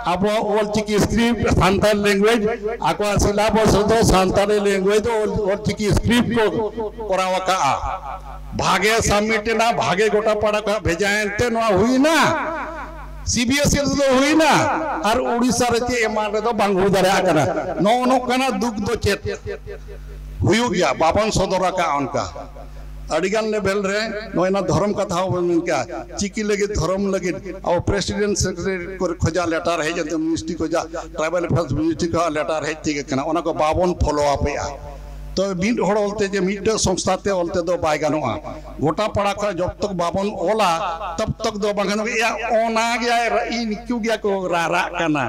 ᱟᱵᱚᱣᱟᱜ ᱚᱞ ᱪᱤᱠᱤ ᱥᱠᱨᱤᱯᱴ, ᱥᱟᱱᱛᱟᱲ ᱞᱮᱝᱜᱩᱭᱮᱡᱽ, ᱟᱠᱚᱣᱟᱜ ᱥᱤᱞᱟᱵᱚᱥ ᱨᱮᱫᱚ ᱥᱟᱱᱛᱟᱲᱤ ᱞᱮᱝᱜᱩᱭᱮᱡᱽ ᱫᱚ ᱚᱞ, ᱚᱞ ᱪᱤᱠᱤ ᱥᱠᱨᱤᱯᱴ ᱠᱚ ᱠᱚᱨᱟᱣ ᱟᱠᱟᱫᱼᱟ᱾ ᱵᱷᱟᱜᱮ ᱥᱟᱵᱢᱤᱴ ᱮᱱᱟ, ᱵᱷᱟᱜᱮ ᱜᱚᱴᱟ ᱯᱟᱲᱟ ᱠᱷᱚᱱ ᱵᱷᱮᱡᱟᱭᱮᱱ ᱛᱮ ᱱᱚᱣᱟ ᱦᱩᱭᱱᱟ᱾ ᱥᱤ ᱵᱤ ᱮᱥ ᱤ ᱨᱮᱫᱚ ᱦᱩᱭᱱᱟ, ᱟᱨ ᱩᱲᱤᱥᱥᱟ ᱨᱮ ᱪᱮᱫ ᱮᱢᱟᱱ ᱨᱮᱫᱚ ᱵᱟᱝ ᱦᱩᱭ ᱫᱟᱲᱮᱭᱟᱜ ᱠᱟᱱᱟ᱾ ᱱᱚᱜᱼᱚ ᱱᱚᱝᱠᱟᱱᱟᱜ ᱫᱩᱠ ᱫᱚ ᱪᱮᱫ ᱦᱩᱭᱩᱜ ᱜᱮᱭᱟ, ᱵᱟᱵᱚᱱ ᱥᱚᱫᱚᱨ ᱟᱠᱟᱫᱼᱟ ᱚᱱᱠᱟ᱾ ᱟᱹᱰᱤᱜᱟᱱ ᱞᱮᱵᱮᱞ ᱨᱮ ᱱᱚᱜᱼᱚᱭ ᱱᱟ ᱫᱷᱚᱨᱚᱢ ᱠᱟᱛᱷᱟ ᱦᱚᱸ ᱵᱚᱱ ᱢᱮᱱ ᱠᱮᱜᱼᱟ, ᱪᱤᱠᱤ ᱞᱟᱹᱜᱤᱫ ᱫᱷᱚᱨᱚᱢ ᱞᱟᱹᱜᱤᱫ ᱟᱵᱚ ᱯᱨᱮᱥᱤᱰᱮᱱᱴ ᱥᱮᱠᱨᱮᱴᱟᱨᱤ ᱠᱚᱨᱮ ᱠᱷᱚᱡᱟᱜ ᱞᱮᱴᱟᱨ ᱦᱮᱡ ᱮᱱᱛᱮ, ᱢᱤᱱᱤᱥᱴᱨᱤ ᱠᱷᱚᱡᱟᱜ, ᱴᱨᱟᱭᱵᱟᱞ ᱮᱯᱷᱮᱭᱟᱨᱥ ᱢᱤᱱᱤᱥᱴᱨᱤ ᱠᱷᱚᱡᱟᱜ ᱞᱮᱴᱟᱨ ᱦᱮᱡ ᱴᱷᱤᱠ ᱟᱠᱟᱱᱟ, ᱚᱱᱟ ᱠᱚ ᱵᱟᱵᱚᱱ ᱯᱷᱚᱞᱳ ᱟᱯᱮᱜᱼᱟ᱾ ᱛᱚ ᱢᱤᱫ ᱦᱚᱲ ᱚᱞᱛᱮ ᱡᱮ ᱢᱤᱫᱴᱮᱡ ᱥᱚᱝᱥᱛᱷᱟ ᱛᱮ ᱚᱞᱛᱮ ᱫᱚ ᱵᱟᱭ ᱜᱟᱱᱚᱜᱼᱟ᱾ ᱜᱚᱴᱟ ᱯᱟᱲᱟ ᱠᱷᱚᱱ ᱡᱚᱵ ᱛᱚᱠ ᱵᱟᱵᱚᱱ ᱚᱞᱟ, ᱛᱚᱵ ᱛᱚᱠ ᱫᱚ ᱵᱟᱝ ᱜᱟᱱᱚᱜᱼᱟ᱾ ᱮᱭᱟ, ᱚᱱᱟ ᱜᱮ ᱤᱱᱠᱩ ᱜᱮᱭᱟ ᱠᱚ ᱨᱟᱨᱟᱜ ᱠᱟᱱᱟ,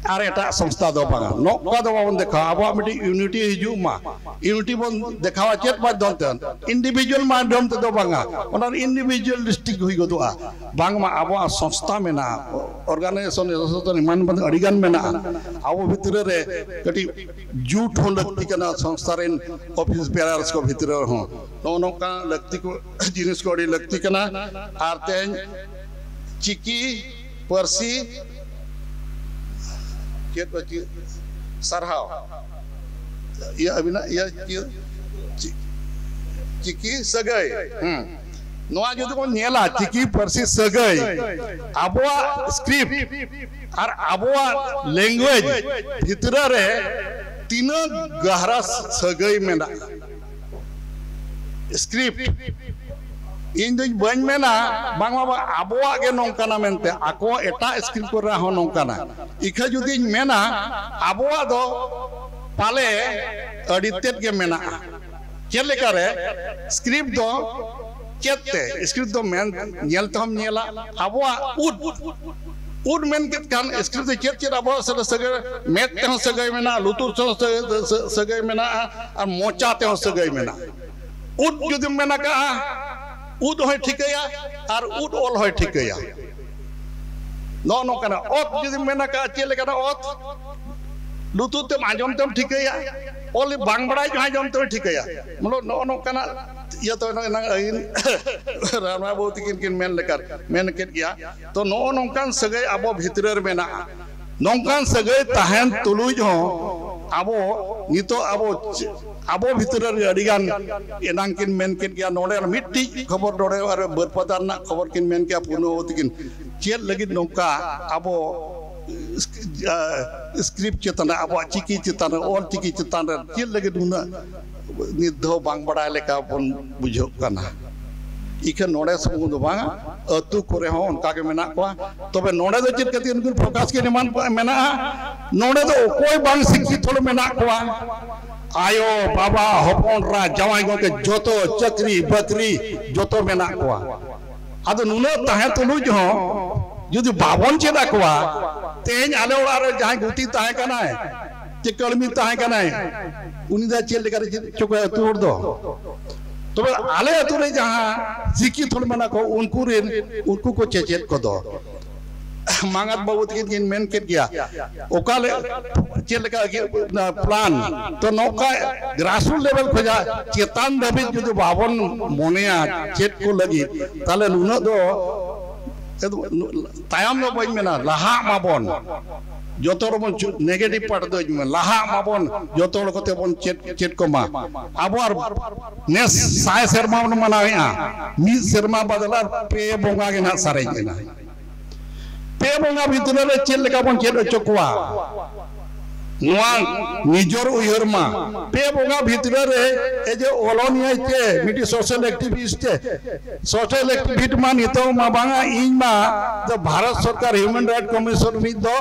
ᱟᱨ ᱮᱴᱟᱜ ᱥᱚᱝᱥᱛᱷᱟ ᱫᱚ ᱵᱟᱝᱟ᱾ ᱱᱚᱝᱠᱟ ᱫᱚ ᱵᱟᱵᱚᱱ ᱫᱮᱠᱷᱟᱣᱟ, ᱟᱵᱚᱣᱟᱜ ᱢᱤᱫᱴᱤᱡ ᱤᱭᱩᱱᱤᱴᱤ ᱦᱤᱡᱩᱜ ᱢᱟ᱾ ᱤᱭᱩᱱᱤᱴᱤ ᱵᱚᱱ ᱫᱮᱠᱷᱟᱣᱟ ᱪᱮᱫ ᱢᱟᱫᱽᱫᱷᱚᱢ ᱛᱮ? ᱤᱱᱰᱤᱵᱷᱤᱡᱩᱣᱟᱞ ᱢᱟᱫᱽᱫᱷᱚᱢ ᱛᱮᱫᱚ ᱵᱟᱝᱟ, ᱚᱱᱟ ᱤᱱᱰᱤᱵᱷᱤᱡᱩᱣᱟᱞᱤᱥᱴᱤᱠ ᱦᱩᱭ ᱜᱚᱫᱚᱜᱼᱟ᱾ ᱵᱟᱝᱢᱟ ᱟᱵᱚᱣᱟᱜ ᱥᱚᱝᱥᱛᱷᱟ ᱢᱮᱱᱟᱜᱼᱟ, ᱚᱨᱜᱟᱱᱟᱭᱡᱮᱥᱚᱱ, ᱮᱥᱳᱥᱤᱭᱮᱥᱚᱱ ᱮᱢᱟᱱ ᱮᱢᱟᱱ ᱟᱹᱰᱤᱜᱟᱱ ᱢᱮᱱᱟᱜᱼᱟ᱾ ᱟᱵᱚ ᱵᱷᱤᱛᱨᱤ ᱨᱮ ᱠᱟᱹᱴᱤᱡ ᱡᱩᱴ ᱦᱚᱸ ᱞᱟᱹᱠᱛᱤ ᱠᱟᱱᱟ, ᱥᱚᱝᱥᱛᱷᱟ ᱨᱮᱱ ᱚᱯᱷᱤᱥ ᱵᱮᱭᱟᱨᱟᱨᱥ ᱠᱚ ᱵᱷᱤᱛᱨᱤ ᱨᱮᱦᱚᱸ᱾ ᱱᱚᱜᱼᱚ ᱱᱚᱝᱠᱟ ᱞᱟᱹᱠᱛᱤ ᱠᱚ, ᱡᱤᱱᱤᱥ ᱠᱚ ᱟᱹᱰᱤ ᱞᱟᱹᱠᱛᱤ ᱠᱟᱱᱟ᱾ ᱟᱨ ᱛᱮᱦᱮᱧ ᱪᱤᱠᱤ ᱯᱟᱹᱨᱥᱤ ᱪᱮᱫ ᱯᱟᱹᱨᱥᱤ? ᱥᱟᱨᱦᱟᱣ᱾ ᱤᱭᱟᱹ ᱟᱹᱵᱤᱱᱟᱜ ᱤᱭᱟᱹ ᱪᱤ-, ᱪᱤ-, ᱪᱤᱠᱤ ᱥᱟᱹᱜᱟᱹᱭ᱾ ᱦᱩᱸ᱾ ᱱᱚᱣᱟ ᱡᱩᱫᱤ ᱵᱚᱱ ᱧᱮᱞᱟ, ᱪᱤᱠᱤ ᱯᱟᱹᱨᱥᱤ ᱥᱟᱹᱜᱟᱹᱭ, ᱟᱵᱚᱣᱟᱜ ᱥᱠᱨᱤᱯᱴ ᱟᱨ ᱟᱵᱚᱣᱟᱜ ᱞᱮᱝᱜᱩᱭᱮᱡᱽ ᱵᱷᱤᱛᱨᱤ ᱨᱮ ᱛᱤᱱᱟᱹᱜ ᱜᱟᱦᱨᱟ ᱥᱟᱹᱜᱟᱹᱭ ᱢᱮᱱᱟᱜᱼᱟ᱾ ᱥᱠᱨᱤᱯᱴ, ᱤᱧ ᱫᱚᱧ ᱵᱟᱹᱧ ᱢᱮᱱᱟ ᱵᱟᱝᱢᱟ ᱟᱵᱚᱣᱟᱜ ᱜᱮ ᱱᱚᱝᱠᱟᱱᱟ ᱢᱮᱱᱛᱮ, ᱟᱠᱚ ᱮᱴᱟᱜ ᱥᱠᱨᱤᱯᱴ ᱠᱚᱨᱮ ᱦᱚᱸ ᱱᱚᱝᱠᱟᱱᱟ᱾ ᱤᱠᱷᱟᱹ ᱡᱩᱫᱤᱧ ᱢᱮᱱᱟ, ᱟᱵᱚᱣᱟᱜ ᱫᱚ ᱯᱟᱞᱮ ᱟᱹᱰᱤ ᱛᱮᱫ ᱜᱮ ᱢᱮᱱᱟᱜᱼᱟ᱾ ᱪᱮᱫ ᱞᱮᱠᱟᱨᱮ? ᱥᱠᱨᱤᱯᱴ ᱫᱚ ᱪᱮᱫ ᱛᱮ? ᱥᱠᱨᱤᱯᱴ ᱫᱚ ᱢᱮᱱ, ᱧᱮᱞ ᱛᱮᱦᱚᱸᱢ ᱧᱮᱞᱟ᱾ ᱟᱵᱚᱣᱟᱜ ᱩᱫ, ᱩᱫ ᱢᱮᱱ ᱠᱮᱫ ᱠᱷᱟᱱ, ᱥᱠᱨᱤᱯᱴ ᱫᱚ ᱪᱮᱫ ᱪᱮᱫ ᱟᱵᱚᱣᱟᱜ ᱥᱟᱞᱟᱜ ᱥᱟᱹᱜᱟᱹᱭ? ᱢᱮᱫ ᱛᱮᱦᱚᱸ ᱥᱟᱹᱜᱟᱹᱭ ᱢᱮᱱᱟᱜᱼᱟ, ᱞᱩᱛᱩᱨ ᱛᱮᱦᱚᱸ ᱥᱟᱹ-, ᱥᱟᱹ-, ᱥᱟᱹᱜᱟᱹᱭ ᱢᱮᱱᱟᱜᱼᱟ, ᱟᱨ ᱢᱚᱪᱟ ᱛᱮᱦᱚᱸ ᱥᱟᱹᱜᱟᱹᱭ ᱢᱮᱱᱟᱜᱼᱟ᱾ ᱩᱫ ᱡᱩᱫᱤᱢ ᱢᱮᱱ ᱟᱠᱟᱜᱼᱟ, ᱩᱫ ᱦᱚᱸᱭ ᱴᱷᱤᱠᱟᱹᱭᱟ ᱟᱨ ᱩᱫ ᱚᱞ ᱦᱚᱸᱭ ᱴᱷᱤᱠᱟᱹᱭᱟ᱾ ᱱᱚᱜᱼᱚ ᱱᱚᱝᱠᱟᱱᱟᱜ ᱚᱛ ᱡᱩᱫᱤᱢ ᱢᱮᱱ ᱟᱠᱟᱜᱼᱟ, ᱪᱮᱫ ᱞᱮᱠᱟᱱᱟᱜ ᱚᱛ? ᱞᱩᱛᱩᱨ ᱛᱮᱢ ᱟᱸᱡᱚᱢ ᱛᱮᱢ ᱴᱷᱤᱠᱟᱹᱭᱟ, ᱚᱞ ᱵᱟᱝ ᱵᱟᱲᱟᱭ ᱡᱟᱦᱟᱸᱭ ᱡᱚᱢ ᱛᱮᱢ ᱴᱷᱤᱠᱟᱹᱭᱟ᱾ ᱢᱚᱛᱞᱚᱵ ᱱᱚᱜᱼᱚ ᱱᱚᱝᱠᱟᱱᱟᱜ ᱤᱭᱟᱹ ᱛᱚ ᱮᱱᱟᱝ, ᱮᱱᱟᱝ ᱟᱹᱭᱤᱱ ᱨᱟᱱᱟ ᱵᱟᱹᱵᱩ ᱛᱤᱠᱤᱱ ᱠᱤᱱ ᱢᱮᱱ ᱞᱮᱠᱟ, ᱢᱮᱱ ᱠᱮᱫ ᱜᱮᱭᱟ᱾ ᱛᱚ ᱱᱚᱜᱼᱚ ᱱᱚᱝᱠᱟᱱ ᱥᱟᱹᱜᱟᱹᱭ ᱟᱵᱚ ᱵᱷᱤᱛᱨᱤ ᱨᱮ ᱢᱮᱱᱟᱜᱼᱟ᱾ ᱱᱚᱝᱠᱟᱱ ᱥᱟᱹᱜᱟᱹᱭ ᱛᱟᱦᱮᱱ ᱛᱩᱞᱩᱡ ᱦᱚᱸ ᱟᱵᱚ ᱱᱤᱛᱚᱜ ᱟᱵᱚ ᱪᱮ-, ᱟᱵᱚ ᱵᱷᱤᱛᱨᱤ ᱨᱮ ᱟᱹᱰᱤᱜᱟᱱ, ᱮᱱᱟᱝ ᱠᱤᱱ ᱢᱮᱱ ᱠᱮᱫ ᱜᱮᱭᱟ, ᱱᱚᱰᱮ ᱢᱤᱫᱴᱤᱡ ᱠᱷᱚᱵᱚᱨ, ᱱᱚᱰᱮ ᱟᱨ ᱵᱟᱹᱨᱯᱟᱫᱟ ᱨᱮᱱᱟᱜ ᱠᱷᱚᱵᱚᱨ ᱠᱤᱱ ᱢᱮᱱ ᱠᱮᱜᱼᱟ, ᱯᱩᱨᱱᱚᱵᱚᱛᱤ ᱠᱤᱱ, ᱪᱮᱫ ᱞᱟᱹᱜᱤᱫ ᱱᱚᱝᱠᱟ ᱟᱵᱚ ᱥᱠᱨᱤᱯᱴ ᱪᱮᱛᱟᱱ ᱨᱮ, ᱟᱵᱚᱣᱟᱜ ᱪᱤᱠᱤ ᱪᱮᱛᱟᱱ ᱨᱮ, ᱚᱞ ᱪᱤᱠᱤ ᱪᱮᱛᱟᱱ ᱨᱮ ᱪᱮᱫ ᱞᱟᱹᱜᱤᱫ ᱩᱱᱟᱹᱜ ᱱᱤᱛ ᱫᱷᱟᱹᱣ ᱵᱟᱝ ᱵᱟᱲᱟᱭ ᱞᱮᱠᱟ ᱵᱚᱱ ᱵᱩᱡᱷᱟᱹᱜ ᱠᱟᱱᱟ? ᱤᱠᱷᱟᱹᱱ ᱱᱚᱰᱮ ᱥᱩᱢᱩᱝ ᱫᱚ ᱵᱟᱝᱟ, ᱟᱹᱛᱩ ᱠᱚᱨᱮ ᱦᱚᱸ ᱚᱱᱠᱟ ᱜᱮ ᱢᱮᱱᱟᱜ ᱠᱚᱣᱟ᱾ ᱛᱚᱵᱮ ᱱᱚᱰᱮ ᱫᱚ ᱪᱮᱫ ᱠᱷᱟᱹᱛᱤᱨ ᱩᱱᱠᱤᱱ ᱯᱨᱚᱠᱟᱥ ᱠᱤᱱ ᱮᱢᱟᱱ ᱢᱮᱱᱟᱜᱼᱟ? ᱱᱚᱰᱮ ᱫᱚ ᱚᱠᱚᱭ ᱵᱟᱝ ᱥᱤᱠᱠᱷᱤᱛ ᱦᱚᱲ ᱢᱮᱱᱟᱜ ᱠᱚᱣᱟ, ᱟᱭᱳ, ᱵᱟᱵᱟ, ᱦᱚᱯᱚᱱ ᱮᱨᱟ, ᱡᱟᱶᱟᱭ ᱜᱚᱢᱠᱮ, ᱡᱚᱛᱚ ᱪᱟᱹᱠᱨᱤ ᱵᱟᱹᱠᱨᱤ ᱡᱚᱛᱚ ᱢᱮᱱᱟᱜ ᱠᱚᱣᱟ᱾ ᱟᱫᱚ ᱱᱩᱱᱟᱹᱜ ᱛᱟᱦᱮᱸ ᱛᱩᱞᱩᱡ ᱦᱚᱸ ᱡᱩᱫᱤ ᱵᱟᱵᱚᱱ ᱪᱮᱫ ᱟᱠᱚᱣᱟ, ᱛᱮᱦᱮᱧ ᱟᱞᱮ ᱚᱲᱟᱜ ᱨᱮ ᱡᱟᱦᱟᱸᱭ ᱜᱩᱛᱤ ᱛᱟᱦᱮᱸ ᱠᱟᱱᱟᱭ, ᱪᱮ ᱠᱟᱹᱲᱢᱤ ᱛᱟᱦᱮᱸ ᱠᱟᱱᱟᱭ, ᱩᱱᱤ ᱫᱚ ᱪᱮᱫ ᱞᱮᱠᱟᱨᱮ ᱪᱮᱫ ᱦᱚᱪᱚ ᱠᱚᱣᱟ ᱟᱹᱛᱩ ᱦᱚᱲ ᱫᱚ? ᱛᱚᱵᱮ ᱟᱞᱮ ᱟᱹᱛᱩ ᱨᱮ ᱡᱟᱦᱟᱸ ᱥᱤᱠᱠᱷᱤᱛ ᱦᱚᱲ ᱢᱮᱱᱟᱜ ᱠᱚ, ᱩᱱᱠᱩ ᱨᱮᱱ, ᱩᱱᱠᱩ ᱠᱚ ᱪᱮᱪᱮᱫ ᱠᱚᱫᱚ᱾ ᱢᱟᱸᱜᱟᱛ ᱵᱟᱹᱵᱩ ᱛᱟᱹᱠᱤᱱ ᱠᱤᱱ ᱢᱮᱱ ᱠᱮᱫ ᱜᱮᱭᱟ, ᱚᱠᱟ ᱞᱮ-, ᱪᱮᱫ ᱞᱮᱠᱟ ᱜᱮ, ᱚᱱᱟ ᱯᱞᱟᱱ, ᱛᱚ ᱱᱚᱝᱠᱟ grassroot level ᱠᱷᱚᱱᱟᱜ ᱪᱮᱛᱟᱱ ᱫᱷᱟᱹᱵᱤᱡ ᱡᱩᱫᱤ ᱵᱟᱵᱚᱱ ᱢᱚᱱᱮᱭᱟ ᱪᱮᱫ ᱠᱚ ᱞᱟᱹᱜᱤᱫ, ᱛᱟᱦᱞᱮ ᱱᱩᱱᱟᱹᱜ ᱫᱚ ᱛᱟᱭᱚᱢ ᱫᱚ ᱵᱟᱹᱧ ᱢᱮᱱᱟ, ᱞᱟᱦᱟᱜ ᱢᱟᱵᱚᱱ᱾ ᱡᱚᱛᱚ ᱦᱚᱲ ᱵᱚᱱ ᱪᱩ-, negative part ᱫᱚᱧ ᱢᱮᱱᱟ, ᱞᱟᱦᱟᱜ ᱢᱟᱵᱚᱱ, ᱡᱚᱛᱚ ᱦᱚᱲ ᱠᱚᱛᱮ ᱵᱚᱱ ᱪᱮᱫ, ᱪᱮᱫ ᱠᱚᱢᱟ᱾ ᱟᱵᱚ ᱟᱨ ᱱᱮᱥ ᱥᱟᱭ ᱥᱮᱨᱢᱟ ᱵᱚᱱ ᱢᱟᱱᱟᱣᱮᱫᱼᱟ, ᱢᱤᱫ ᱥᱮᱨᱢᱟ ᱵᱟᱫᱟᱞ ᱟᱨ ᱯᱮ ᱵᱚᱸᱜᱟ ᱜᱮ ᱱᱟᱦᱟᱜ ᱥᱟᱨᱮᱡ ᱮᱱᱟ᱾ ᱯᱮ ᱵᱚᱸᱜᱟ ᱵᱷᱤᱛᱨᱤ ᱨᱮ ᱪᱮᱫ ᱞᱮᱠᱟ ᱵᱚᱱ ᱪᱮᱫ ᱦᱚᱪᱚ ᱠᱚᱣᱟ? ᱱᱚᱣᱟ ᱱᱤᱡᱚᱨ ᱩᱭᱦᱟᱹᱨ ᱢᱟ ᱯᱮ ᱵᱚᱸᱜᱟ ᱵᱷᱤᱛᱨᱤ ᱨᱮ ᱮ ᱡᱮ ᱚᱞᱚᱱᱤᱭᱟᱹ ᱪᱮ ᱢᱤᱫᱴᱤᱡ ᱥᱳᱥᱟᱞ ᱮᱠᱴᱤᱵᱷᱤᱥᱴ ᱪᱮ ᱥᱳᱥᱟᱞ ᱮᱠᱴᱤᱵᱷᱤᱥᱴ ᱢᱟ ᱱᱤᱛᱚᱜ ᱢᱟ ᱵᱟᱝᱟ, ᱤᱧ ᱢᱟ ᱫᱚ ᱵᱷᱟᱨᱚᱛ ᱥᱚᱨᱠᱟᱨ ᱦᱤᱭᱩᱢᱮᱱ ᱨᱟᱭᱤᱴ ᱠᱚᱢᱤᱥᱚᱱ ᱨᱤᱱᱤᱡ ᱫᱚ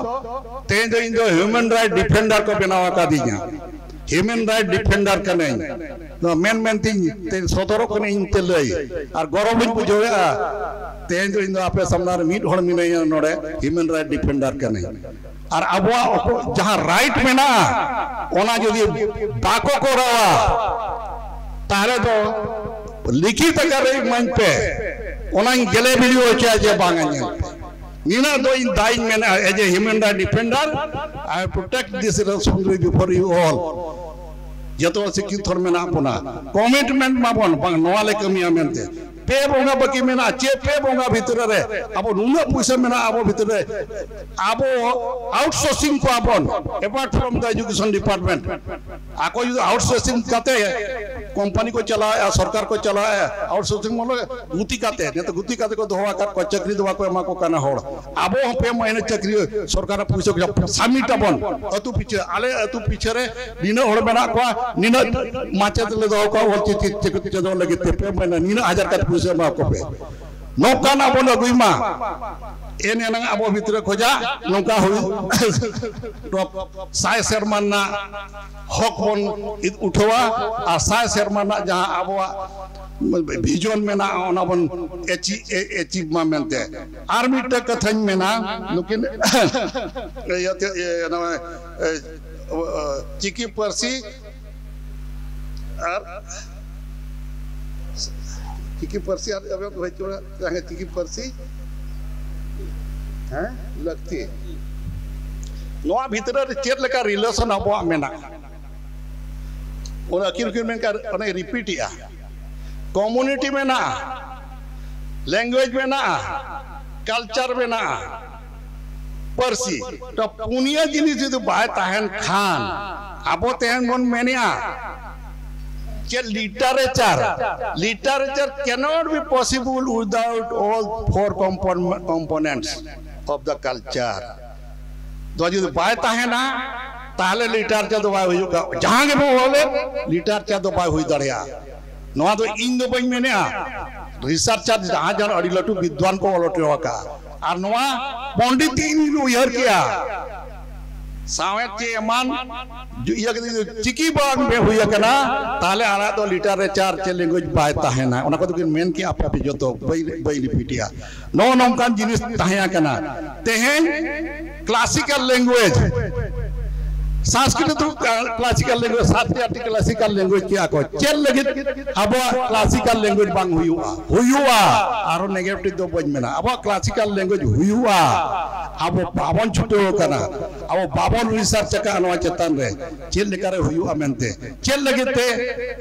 ᱛᱮᱦᱮᱧ ᱫᱚ ᱤᱧ ᱫᱚ ᱦᱤᱭᱩᱢᱮᱱ ᱨᱟᱭᱤᱴ ᱰᱤᱯᱷᱮᱱᱰᱟᱨ ᱠᱚ ᱵᱮᱱᱟᱣ ᱟᱠᱟᱫᱤᱧᱟ᱾ ᱦᱤᱭᱩᱢᱮᱱ ᱨᱟᱭᱤᱴ ᱰᱤᱯᱷᱮᱱᱰᱟᱨ ᱠᱟᱹᱱᱟᱹᱧ᱾ ᱱᱚᱣᱟ ᱢᱮᱱ ᱢᱮᱱᱛᱮᱧ ᱛᱮᱧ ᱥᱚᱫᱚᱨᱚᱜ ᱠᱟᱹᱱᱟᱹᱧ ᱤᱧ ᱛᱮ ᱞᱟᱹᱭ᱾ ᱟᱨ ᱜᱚᱨᱚᱵᱤᱧ ᱵᱩᱡᱷᱟᱹᱣᱮᱫᱼᱟ, ᱛᱮᱦᱮᱧ ᱫᱚ ᱤᱧ ᱫᱚ ᱟᱯᱮ ᱥᱟᱢᱱᱟ ᱨᱮ ᱢᱤᱫ ᱦᱚᱲ ᱢᱤᱱᱟᱹᱧᱟ ᱱᱚᱰᱮ, ᱦᱤᱭᱩᱢᱮᱱ ᱨᱟᱭᱤᱴ ᱰᱤᱯᱷᱮᱱᱰᱟᱨ ᱠᱟᱹᱱᱟᱹᱧ᱾ ᱟᱨ ᱟᱵᱚᱣᱟᱜ ᱚᱠᱚ-, ᱡᱟᱦᱟᱸ ᱨᱟᱭᱤᱴ ᱢᱮᱱᱟᱜᱼᱟ, ᱚᱱᱟ ᱡᱩᱫᱤ ᱵᱟᱠᱚ ᱠᱚᱨᱟᱣᱟ, ᱛᱟᱦᱞᱮ ᱫᱚ ᱞᱤᱠᱷᱤᱛ ᱟᱠᱟᱨ ᱨᱮ ᱤᱢᱟᱹᱧ ᱯᱮ, ᱚᱱᱟᱧ ᱜᱮᱞᱮ ᱵᱤᱞᱤ ᱦᱚᱪᱚᱭᱟ ᱡᱮ ᱵᱟᱝᱟ, ᱧᱮᱞ ᱯᱮ᱾ ᱱᱤᱱᱟᱹᱜ ᱫᱚ ᱤᱧ ᱫᱟᱭᱤᱧ ᱢᱮᱱᱟ, as a human right defender, I protect this responsibility before you all᱾ ᱡᱚᱛᱚ ᱥᱤᱠᱠᱷᱤᱛ ᱦᱚᱲ ᱢᱮᱱᱟᱜ ᱵᱚᱱᱟ, ᱠᱚᱢᱤᱴᱢᱮᱱᱴ ᱢᱟᱵᱚᱱ, ᱵᱟᱝ ᱱᱚᱣᱟ ᱞᱮ ᱠᱟᱹᱢᱤᱭᱟ ᱢᱮᱱᱛᱮ᱾ ᱯᱮ ᱵᱚᱸᱜᱟ ᱵᱟᱹᱠᱤ ᱢᱮᱱᱟᱜᱼᱟ, ᱪᱮᱫ ᱯᱮ ᱵᱚᱸᱜᱟ ᱵᱷᱤᱛᱨᱤ ᱨᱮ ᱟᱵᱚ ᱱᱩᱱᱟᱹᱜ ᱯᱩᱭᱥᱟᱹ ᱢᱮᱱᱟᱜᱼᱟ ᱟᱵᱚ ᱵᱷᱤᱛᱨᱤ ᱨᱮ, ᱟᱵᱚ ᱟᱣᱩᱴᱥᱳᱨᱥᱤᱝ ᱠᱚᱣᱟ ᱵᱚᱱ, apart from the education department᱾ ᱟᱠᱚ ᱡᱩᱫᱤ ᱟᱣᱩᱴᱥᱳᱨᱥᱤᱝ ᱠᱟᱛᱮ ᱠᱳᱢᱯᱟᱱᱤ ᱠᱚ ᱪᱟᱞᱟᱣᱮᱫᱼᱟ, ᱥᱚᱨᱠᱟᱨ ᱠᱚ ᱪᱟᱞᱟᱣᱮᱫᱼᱟ, ᱟᱣᱩᱴᱥᱳᱨᱥᱤᱝ ᱢᱚᱛᱞᱚᱵ ᱜᱩᱛᱤ ᱠᱟᱛᱮ, ᱱᱤᱛᱚᱜ ᱜᱩᱛᱤ ᱠᱟᱛᱮ ᱠᱚ ᱫᱚᱦᱚ ᱟᱠᱟᱫ ᱠᱚᱣᱟ, ᱪᱟᱹᱠᱨᱤ ᱫᱚ ᱵᱟᱠᱚ ᱮᱢᱟ ᱠᱚ ᱠᱟᱱᱟ ᱦᱚᱲ᱾ ᱟᱵᱚ ᱦᱚᱸ ᱯᱮ ᱢᱟᱹᱦᱱᱟᱹ ᱪᱟᱹᱠᱨᱤ ᱥᱚᱨᱠᱟᱨᱟᱜ ᱯᱩᱭᱥᱟᱹ ᱠᱚ ᱥᱟᱵᱢᱤᱴ ᱟᱵᱚᱱ ᱟᱹᱛᱩ ᱯᱤᱪᱷᱟᱹ, ᱟᱞᱮ ᱟᱹᱛᱩ ᱯᱤᱪᱷᱟᱹ ᱨᱮ ᱱᱤᱱᱟᱹᱜ ᱦᱚᱲ ᱢᱮᱱᱟᱜ ᱠᱚᱣᱟ, ᱱᱤᱱᱟᱹᱜ ᱢᱟᱪᱮᱫ ᱞᱮ ᱫᱚᱦᱚ ᱠᱚᱣᱟ, ᱚᱞ ᱪᱤᱠᱤ ᱪᱮᱫᱚᱜ ᱞᱟᱹᱜᱤᱫ ᱛᱮ ᱯᱮ ᱢᱟᱹᱦᱱᱟᱹ ᱱᱤᱱᱟᱹᱜ ᱦᱟᱡᱟᱨ ᱠᱟᱛᱮ ᱯᱩᱭᱥᱟᱹ ᱮᱢᱟ ᱠᱚᱯᱮ᱾ ᱱᱚᱝᱠᱟᱱᱟᱜ ᱵᱚᱱ ᱟᱹᱜᱩᱭ ᱢᱟ, ᱮᱱ ᱮᱱᱟᱝ ᱟᱵᱚ ᱵᱷᱤᱛᱨᱤ ᱠᱷᱚᱡᱟᱜ ᱱᱚᱝᱠᱟ ᱦᱩᱭᱩᱜ᱾ ᱥᱟᱭ ᱥᱮᱨᱢᱟ ᱨᱮᱱᱟᱜ ᱦᱚᱠ ᱵᱚᱱ ᱩᱴᱷᱟᱹᱣᱟ ᱟᱨ ᱥᱟᱭ ᱥᱮᱨᱢᱟ ᱨᱮᱱᱟᱜ ᱡᱟᱦᱟᱸ ᱟᱵᱚᱣᱟᱜ ᱵᱷᱤᱡᱚᱱ ᱢᱮᱱᱟᱜᱼᱟ, ᱚᱱᱟ ᱵᱚᱱ ᱮᱪᱤ-, ᱮ-, ᱮᱪᱤᱵᱷ ᱢᱟ ᱢᱮᱱᱛᱮ᱾ ᱟᱨ ᱢᱤᱫᱴᱮᱡ ᱠᱟᱛᱷᱟᱧ ᱢᱮᱱᱟ, ᱱᱩᱠᱤᱱ ᱤᱭᱟᱹᱛᱮ, ᱤᱭᱟᱹ, ᱱᱚᱜᱼᱚᱭ, ᱮ, ᱪᱤᱠᱤ ᱯᱟᱹᱨᱥᱤ ᱟᱨ ᱪᱤᱠᱤ ᱯᱟᱹᱨᱥᱤ ᱟᱨ ᱪᱤᱠᱤ ᱯᱟᱹᱨᱥᱤ, ᱦᱮᱸ, ᱞᱟᱹᱠᱛᱤ᱾ ᱱᱚᱣᱟ ᱵᱷᱤᱛᱨᱤ ᱨᱮ ᱪᱮᱫ ᱞᱮᱠᱟ ᱨᱤᱞᱮᱥᱚᱱ ᱟᱵᱚᱣᱟᱜ ᱢᱮᱱᱟᱜᱼᱟ? ᱚᱱᱟ ᱟᱹᱠᱤᱱ ᱠᱤᱱ ᱢᱮᱱ ᱠᱟᱜ, ᱚᱱᱮ ᱨᱤᱯᱤᱴ ᱮᱜᱼᱟ, ᱠᱚᱢᱩᱱᱤᱴᱤ ᱢᱮᱱᱟᱜᱼᱟ, ᱞᱮᱝᱜᱩᱭᱮᱡᱽ ᱢᱮᱱᱟᱜᱼᱟ, ᱠᱟᱞᱪᱟᱨ ᱢᱮᱱᱟᱜᱼᱟ, ᱯᱟᱹᱨᱥᱤ᱾ ᱛᱚ, ᱯᱩᱱᱭᱟᱹ ᱡᱤᱱᱤᱥ ᱡᱩᱫᱤ ᱵᱟᱭ ᱛᱟᱦᱮᱱ ᱠᱷᱟᱱ, ᱟᱵᱚ ᱛᱮᱦᱮᱧ ᱵᱚᱱ ᱢᱮᱱᱮᱜᱼᱟ ᱪᱮᱫ literature, literature cannot be possible without all four compon-, components of the culture. ᱫᱚ ᱡᱩᱫᱤ ᱵᱟᱭ ᱛᱟᱦᱮᱱᱟ, ᱛᱟᱦᱞᱮ ᱞᱤᱴᱟᱨᱮᱪᱟᱨ ᱫᱚ ᱵᱟᱭ ᱦᱩᱭᱩᱜᱼᱟ᱾ ᱡᱟᱦᱟᱸ ᱜᱮᱵᱚᱱ ᱚᱞᱮᱫ, ᱞᱤᱴᱟᱨᱮᱪᱟᱨ ᱫᱚ ᱵᱟᱭ ᱦᱩᱭ ᱫᱟᱲᱮᱭᱟᱜᱼᱟ᱾ ᱱᱚᱣᱟ ᱫᱚ ᱤᱧ ᱫᱚ ᱵᱟᱹᱧ ᱢᱮᱱᱮᱜᱼᱟ, ᱨᱤᱥᱟᱨᱪᱟᱨ ᱡᱟᱦᱟᱸ ᱡᱟᱦᱟᱸ ᱟᱹᱰᱤ ᱞᱟᱹᱴᱩ ᱵᱤᱫᱽᱣᱟᱱ ᱠᱚ ᱚᱞ ᱦᱚᱴᱚ ᱟᱠᱟᱫᱼᱟ᱾ ᱟᱨ ᱱᱚᱣᱟ ᱯᱚᱱᱰᱤᱛ ᱤᱧ ᱩᱭᱦᱟᱹᱨ ᱠᱮᱜᱼᱟ, ᱥᱟᱶᱦᱮᱫ ᱪᱮ ᱮᱢᱟᱱ ᱡᱩ-, ᱤᱭᱟᱹ ᱠᱟᱛᱮ ᱡᱩᱫᱤ ᱪᱤᱠᱤ ᱵᱟᱝ ᱵᱮ-, ᱦᱩᱭ ᱟᱠᱟᱱᱟ, ᱛᱟᱦᱞᱮ ᱟᱞᱮᱭᱟᱜ ᱫᱚ ᱞᱤᱴᱟᱨᱮᱪᱟᱨ ᱪᱮ ᱞᱮᱝᱜᱩᱭᱮᱡᱽ ᱵᱟᱭ ᱛᱟᱦᱮᱱᱟ᱾ ᱚᱱᱟ ᱠᱚᱫᱚ ᱠᱤᱱ ᱢᱮᱱ ᱠᱮᱜᱼᱟ, ᱟᱯᱮ ᱟᱯᱮ ᱡᱚᱛᱚ, ᱵᱟᱹᱧ, ᱵᱟᱹᱧ ᱨᱤᱯᱤᱴᱮᱜᱼᱟ᱾ ᱱᱚᱜᱼᱚ ᱱᱚᱝᱠᱟᱱ ᱡᱤᱱᱤᱥ ᱛᱟᱦᱮᱸ ᱟᱠᱟᱱᱟ᱾ ᱛᱮᱦᱮᱧ ᱠᱞᱟᱥᱤᱠᱟᱞ ᱞᱮᱝᱜᱩᱭᱮᱡᱽ, ᱥᱟᱝᱥᱠᱨᱤᱛ ᱠᱞᱟᱥᱤᱠᱟᱞ ᱞᱮᱝᱜᱩᱭᱮᱡᱽ, ᱥᱟᱛ ᱟᱴᱴᱤ ᱠᱞᱟᱥᱤᱠᱟᱞ ᱞᱮᱝᱜᱩᱭᱮᱡᱽ ᱠᱮᱜᱼᱟ ᱠᱚ᱾ ᱪᱮᱫ ᱞᱟᱹᱜᱤᱫ ᱟᱵᱚᱣᱟᱜ ᱠᱞᱟᱥᱤᱠᱟᱞ ᱞᱮᱝᱜᱩᱭᱮᱡᱽ ᱵᱟᱝ ᱦᱩᱭᱩᱜᱼᱟ? ᱦᱩᱭᱩᱜᱼᱟ, ᱟᱨᱚ ᱱᱮᱜᱮᱴᱤᱵᱷ ᱫᱚ ᱵᱟᱹᱧ ᱢᱮᱱᱟ᱾ ᱟᱵᱚᱣᱟᱜ ᱠᱞᱟᱥᱤᱠᱟᱞ ᱞᱮᱝᱜᱩᱭᱮᱡᱽ ᱦᱩᱭᱩᱜᱼᱟ᱾ ᱟᱵᱚ ᱵᱟᱵᱚᱱ ᱪᱷᱩᱴᱟᱹᱣ ᱟᱠᱟᱱᱟ, ᱟᱵᱚ ᱵᱟᱵᱚᱱ ᱨᱤᱥᱟᱨᱪ ᱟᱠᱟᱫᱼᱟ ᱱᱚᱣᱟ ᱪᱮᱛᱟᱱ ᱨᱮ ᱪᱮᱫ ᱞᱮᱠᱟᱨᱮ ᱦᱩᱭᱩᱜᱼᱟ ᱢᱮᱱᱛᱮ᱾ ᱪᱮᱫ ᱞᱟᱹᱜᱤᱫ ᱛᱮ?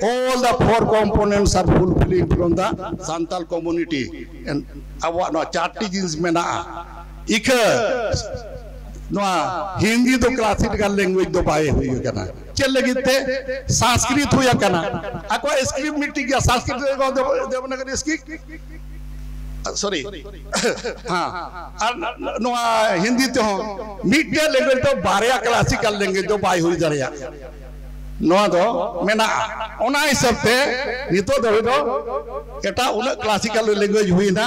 All the four components are fulfilling from the Santal community. And ᱟᱵᱚᱣᱟᱜ ᱱᱚᱣᱟ ᱪᱟᱨᱴᱤ ᱡᱤᱱᱤᱥ ᱢᱮᱱᱟᱜᱼᱟ᱾ ᱤᱠᱷᱟᱹ ᱱᱚᱣᱟ ᱦᱤᱱᱫᱤ ᱫᱚ ᱠᱞᱟᱥᱤᱠᱟᱞ ᱞᱮᱝᱜᱩᱭᱮᱡᱽ ᱫᱚ ᱵᱟᱭ ᱦᱩᱭ ᱟᱠᱟᱱᱟ᱾ ᱪᱮᱫ ᱞᱟᱹᱜᱤᱫ ᱛᱮ? ᱥᱟᱝᱥᱠᱨᱤᱛ ᱦᱩᱭ ᱟᱠᱟᱱᱟ, ᱟᱠᱚᱣᱟᱜ ᱥᱠᱨᱤᱯᱴ ᱢᱤᱫᱴᱤᱡ ᱜᱮᱭᱟ, ᱥᱟᱝᱥᱠᱨᱤᱛ ᱫᱮᱵᱚᱱᱟᱜᱚᱨᱤ ᱥᱠᱨᱤᱯᱴ, ᱥᱚᱨᱤ, ᱦᱮᱸ, ᱟᱨ ᱱᱚᱣᱟ ᱦᱤᱱᱫᱤ ᱛᱮᱦᱚᱸ ᱢᱤᱫᱴᱮᱡ ᱞᱮᱝᱜᱩᱭᱮᱡᱽ ᱫᱚ ᱵᱟᱨᱭᱟ ᱠᱞᱟᱥᱤᱠᱟᱞ ᱞᱮᱝᱜᱩᱭᱮᱡᱽ ᱫᱚ ᱵᱟᱭ ᱦᱩᱭ ᱫᱟᱲᱮᱭᱟᱜᱼᱟ᱾ ᱱᱚᱣᱟ ᱫᱚ ᱢᱮᱱᱟᱜᱼᱟ᱾ ᱚᱱᱟ ᱦᱤᱥᱟᱹᱵ ᱛᱮ ᱱᱤᱛᱚᱜ ᱫᱷᱟᱹᱵᱤᱡ ᱫᱚ ᱮᱴᱟᱜ ᱩᱱᱟᱹᱜ ᱠᱞᱟᱥᱤᱠᱟᱞ ᱞᱮᱝᱜᱩᱭᱮᱡᱽ ᱦᱩᱭᱱᱟ,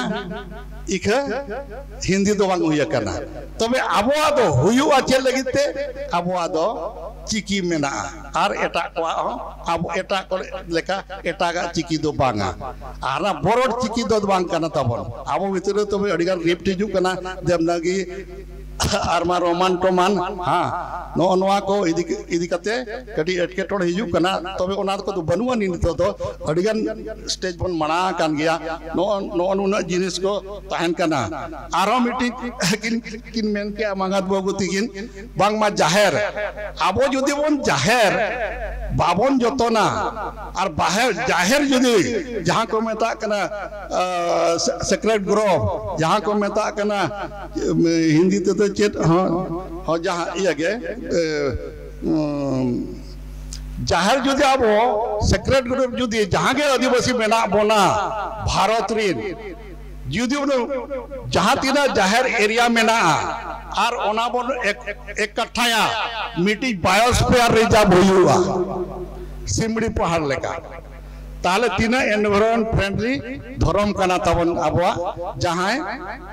ᱤᱠᱷᱟᱹ ᱦᱤᱱᱫᱤ ᱫᱚ ᱵᱟᱝ ᱦᱩᱭ ᱟᱠᱟᱱᱟ᱾ ᱛᱚᱵᱮ ᱟᱵᱚᱣᱟᱜ ᱫᱚ ᱦᱩᱭᱩᱜᱼᱟ ᱪᱮᱫ ᱞᱟᱹᱜᱤᱫ ᱛᱮ? ᱟᱵᱚᱣᱟᱜ ᱫᱚ ᱪᱤᱠᱤ ᱢᱮᱱᱟᱜᱼᱟ, ᱟᱨ ᱮᱴᱟᱜ ᱠᱚᱣᱟᱜ ᱦᱚᱸ ᱟᱵᱚ ᱮᱴᱟᱜ ᱠᱚ ᱞᱮᱠᱟ ᱮᱴᱟᱜᱟᱜ ᱪᱤᱠᱤ ᱫᱚ ᱵᱟᱝᱟ᱾ ᱟᱨ ᱚᱱᱟ ᱵᱚᱨᱚᱰ ᱪᱤᱠᱤ ᱫᱚ ᱵᱟᱝ ᱠᱟᱱᱟ ᱛᱟᱵᱚᱱ᱾ ᱟᱵᱚ ᱵᱷᱤᱛᱨᱤ ᱨᱮ ᱛᱚᱵᱮ ᱟᱹᱰᱤᱜᱟᱱ ᱨᱤᱯᱴ ᱦᱤᱡᱩᱜ ᱠᱟᱱᱟ, ᱫᱮᱵᱽᱱᱟᱜᱤ ᱟᱨ ᱢᱟ ᱨᱳᱢᱟᱱ ᱴᱳᱢᱟᱱ, ᱦᱮᱸ, ᱱᱚᱜᱼᱚ ᱱᱚᱣᱟ ᱠᱚ ᱤᱫᱤ, ᱤᱫᱤ ᱠᱟᱛᱮ ᱠᱟᱹᱴᱤᱡ ᱮᱴᱠᱮᱴᱚᱬᱮ ᱦᱤᱡᱩᱜ ᱠᱟᱱᱟ᱾ ᱛᱚᱵᱮ ᱚᱱᱟ ᱠᱚᱫᱚ ᱵᱟᱹᱱᱩᱜ ᱟᱹᱱᱤᱡ ᱱᱤᱛᱚᱜ ᱫᱚ᱾ ᱟᱹᱰᱤᱜᱟᱱ ᱥᱴᱮᱡᱽ ᱵᱚᱱ ᱢᱟᱲᱟᱝ ᱟᱠᱟᱱ ᱜᱮᱭᱟ᱾ ᱱᱚᱜᱼᱚ, ᱱᱚᱜᱼᱚ ᱱᱩᱱᱟᱹᱜ ᱡᱤᱱᱤᱥ ᱠᱚ ᱛᱟᱦᱮᱱ ᱠᱟᱱᱟ᱾ ᱟᱨᱦᱚᱸ ᱢᱤᱫᱴᱤᱡ ᱠᱤᱱ, ᱠᱤᱱ ᱢᱮᱱ ᱠᱮᱜᱼᱟ ᱢᱟᱸᱜᱟᱛ ᱵᱟᱹᱵᱩ ᱛᱤᱠᱤᱱ, ᱵᱟᱝᱢᱟ ᱡᱟᱦᱮᱨ, ᱟᱵᱚ ᱡᱩᱫᱤ ᱵᱚᱱ ᱡᱟᱦᱮᱨ ᱵᱟᱵᱚᱱ ᱡᱚᱛᱚᱱᱟ, ᱟᱨ ᱵᱟᱦᱮᱨ, ᱡᱟᱦᱮᱨ ᱡᱩᱫᱤ ᱡᱟᱦᱟᱸ ᱠᱚ ᱢᱮᱛᱟᱜ ᱠᱟᱱᱟ, ᱟ, ᱥᱮ-, ᱥᱮᱠᱨᱮᱴ ᱜᱨᱳᱵᱷ, ᱡᱟᱦᱟᱸ ᱠᱚ ᱢᱮᱛᱟᱜ ᱠᱟᱱᱟ, ᱮ, ᱦᱤᱱᱫᱤ ᱛᱮᱫᱚ ᱪᱮᱫ, ᱦᱚᱸ, ᱦᱚᱸ, ᱡᱟᱦᱟᱸ ᱤᱭᱟᱹ ᱜᱮ, ᱮ, ᱩᱸ, ᱡᱟᱦᱮᱨ ᱡᱩᱫᱤ ᱟᱵᱚ ᱥᱮᱠᱨᱮᱴ ᱜᱨᱩᱯ ᱡᱩᱫᱤ ᱡᱟᱦᱟᱸ ᱜᱮ ᱟᱹᱫᱤᱵᱟᱹᱥᱤ ᱢᱮᱱᱟᱜ ᱵᱚᱱᱟ ᱵᱷᱟᱨᱚᱛ ᱨᱤᱱ, ᱡᱩᱫᱤ ᱩᱱᱟᱹᱜ ᱡᱟᱦᱟᱸ ᱛᱤᱱᱟᱹᱜ ᱡᱟᱦᱮᱨ ᱮᱨᱤᱭᱟ ᱢᱮᱱᱟᱜᱼᱟ, ᱟᱨ ᱚᱱᱟ ᱵᱚᱱ ᱮᱠ- ᱮᱠᱟᱴᱷᱟᱭᱟ, ᱢᱤᱫᱴᱤᱡ ᱵᱟᱭᱳᱥᱯᱷᱤᱭᱟᱨ ᱨᱤᱡᱟᱨᱵᱷ ᱦᱩᱭᱩᱜᱼᱟ ᱥᱤᱢᱲᱤ ᱯᱟᱦᱟᱲ ᱞᱮᱠᱟ᱾ ᱛᱟᱦᱞᱮ ᱛᱤᱱᱟᱹᱜ ᱮᱱᱵᱷᱟᱭᱨᱚᱱᱢᱮᱱᱴ ᱯᱷᱨᱮᱱᱰᱞᱤ ᱫᱷᱚᱨᱚᱢ ᱠᱟᱱᱟ ᱛᱟᱵᱚᱱ ᱟᱵᱚᱣᱟᱜ, ᱡᱟᱦᱟᱸᱭ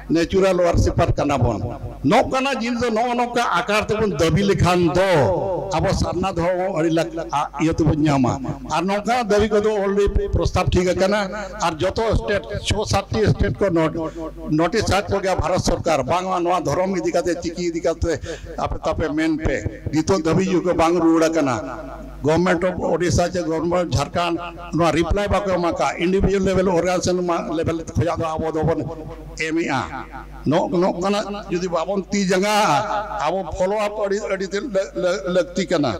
ᱱᱮᱪᱩᱨᱟᱞ ᱣᱟᱨᱥᱤᱯᱟᱨ ᱠᱟᱱᱟ ᱵᱚᱱ᱾ ᱱᱚᱝᱠᱟᱱᱟᱜ ᱡᱤᱱᱤᱥ ᱫᱚ ᱱᱚᱜᱼᱚ ᱱᱚᱝᱠᱟ ᱟᱠᱟᱨ ᱛᱮᱵᱚᱱ ᱫᱟᱹᱵᱤ ᱞᱮᱠᱷᱟᱱ ᱫᱚ ᱟᱵᱚ ᱥᱟᱨᱱᱟ ᱫᱷᱚᱨᱚᱢ ᱦᱚᱸ ᱟᱹᱰᱤ ᱞᱟᱠ- ᱟ- ᱤᱭᱟᱹ ᱛᱮᱵᱚᱱ ᱧᱟᱢᱟ᱾ ᱟᱨ ᱱᱚᱝᱠᱟᱱᱟᱜ ᱫᱟᱹᱵᱤ ᱠᱚᱫᱚ ᱚᱞᱨᱮᱰᱤ ᱯᱨᱚᱥᱛᱟᱵ ᱴᱷᱤᱠ ᱟᱠᱟᱱᱟ᱾ ᱟᱨ ᱡᱚᱛᱚ ᱥᱴᱮᱴ, ᱪᱷᱚ ᱥᱟᱛᱴᱤ ᱥᱴᱮᱴ ᱠᱚ ᱱᱳᱴ- ᱱᱳᱴᱤᱥ ᱟᱫ ᱠᱚᱜᱮᱭᱟ ᱵᱷᱟᱨᱚᱛ ᱥᱚᱨᱠᱟᱨ, ᱵᱟᱝᱢᱟ ᱱᱚᱣᱟ ᱫᱷᱚᱨᱚᱢ ᱤᱫᱤ ᱠᱟᱛᱮ, ᱪᱤᱠᱤ ᱤᱫᱤ ᱠᱟᱛᱮ ᱟᱯᱮ ᱛᱟᱯᱮ ᱢᱮᱱ ᱯᱮ᱾ ᱱᱤᱛᱚᱜ ᱫᱷᱟᱹᱵᱤᱡ ᱠᱚ ᱵᱟᱝ ᱨᱩᱣᱟᱹᱲ ᱟᱠᱟᱱᱟ᱾ ᱜᱚᱵᱷᱚᱨᱱᱢᱮᱱᱴ ᱚᱯᱷ ᱳᱰᱤᱥᱟ ᱪᱮ ᱜᱚᱵᱷᱚᱨᱱᱢᱮᱱᱴ ᱡᱷᱟᱲᱠᱷᱚᱸᱰ ᱱᱚᱣᱟ ᱨᱤᱯᱞᱟᱭ ᱵᱟᱠᱚ ᱮᱢ ᱟᱠᱟᱫ᱾ ᱤᱱᱰᱤᱵᱷᱤᱡᱩᱣᱟᱞ ᱞᱮᱵᱮᱞ ᱚᱨᱜᱟᱱᱟᱭᱡᱮᱥᱚᱱ ᱞᱮᱵᱮᱞ ᱠᱷᱚᱱᱟᱜ ᱫᱚ ᱟᱵᱚ ᱫᱚᱵᱚᱱ ᱮᱢᱮᱜᱼᱟ᱾ ᱱᱚᱜ- ᱱᱚᱝᱠᱟᱱᱟᱜ ᱡᱩᱫᱤ ᱵᱟᱵᱚᱱ ᱛᱤ ᱡᱟᱸᱜᱟᱜᱼᱟ, ᱟᱵᱚ ᱯᱷᱚᱞᱳ ᱟᱯ ᱟᱹᱰᱤ, ᱟᱹᱰᱤ ᱛᱮᱫ ᱞᱟᱹ- ᱞᱟᱹ- ᱞᱟᱹᱠᱛᱤ ᱠᱟᱱᱟ᱾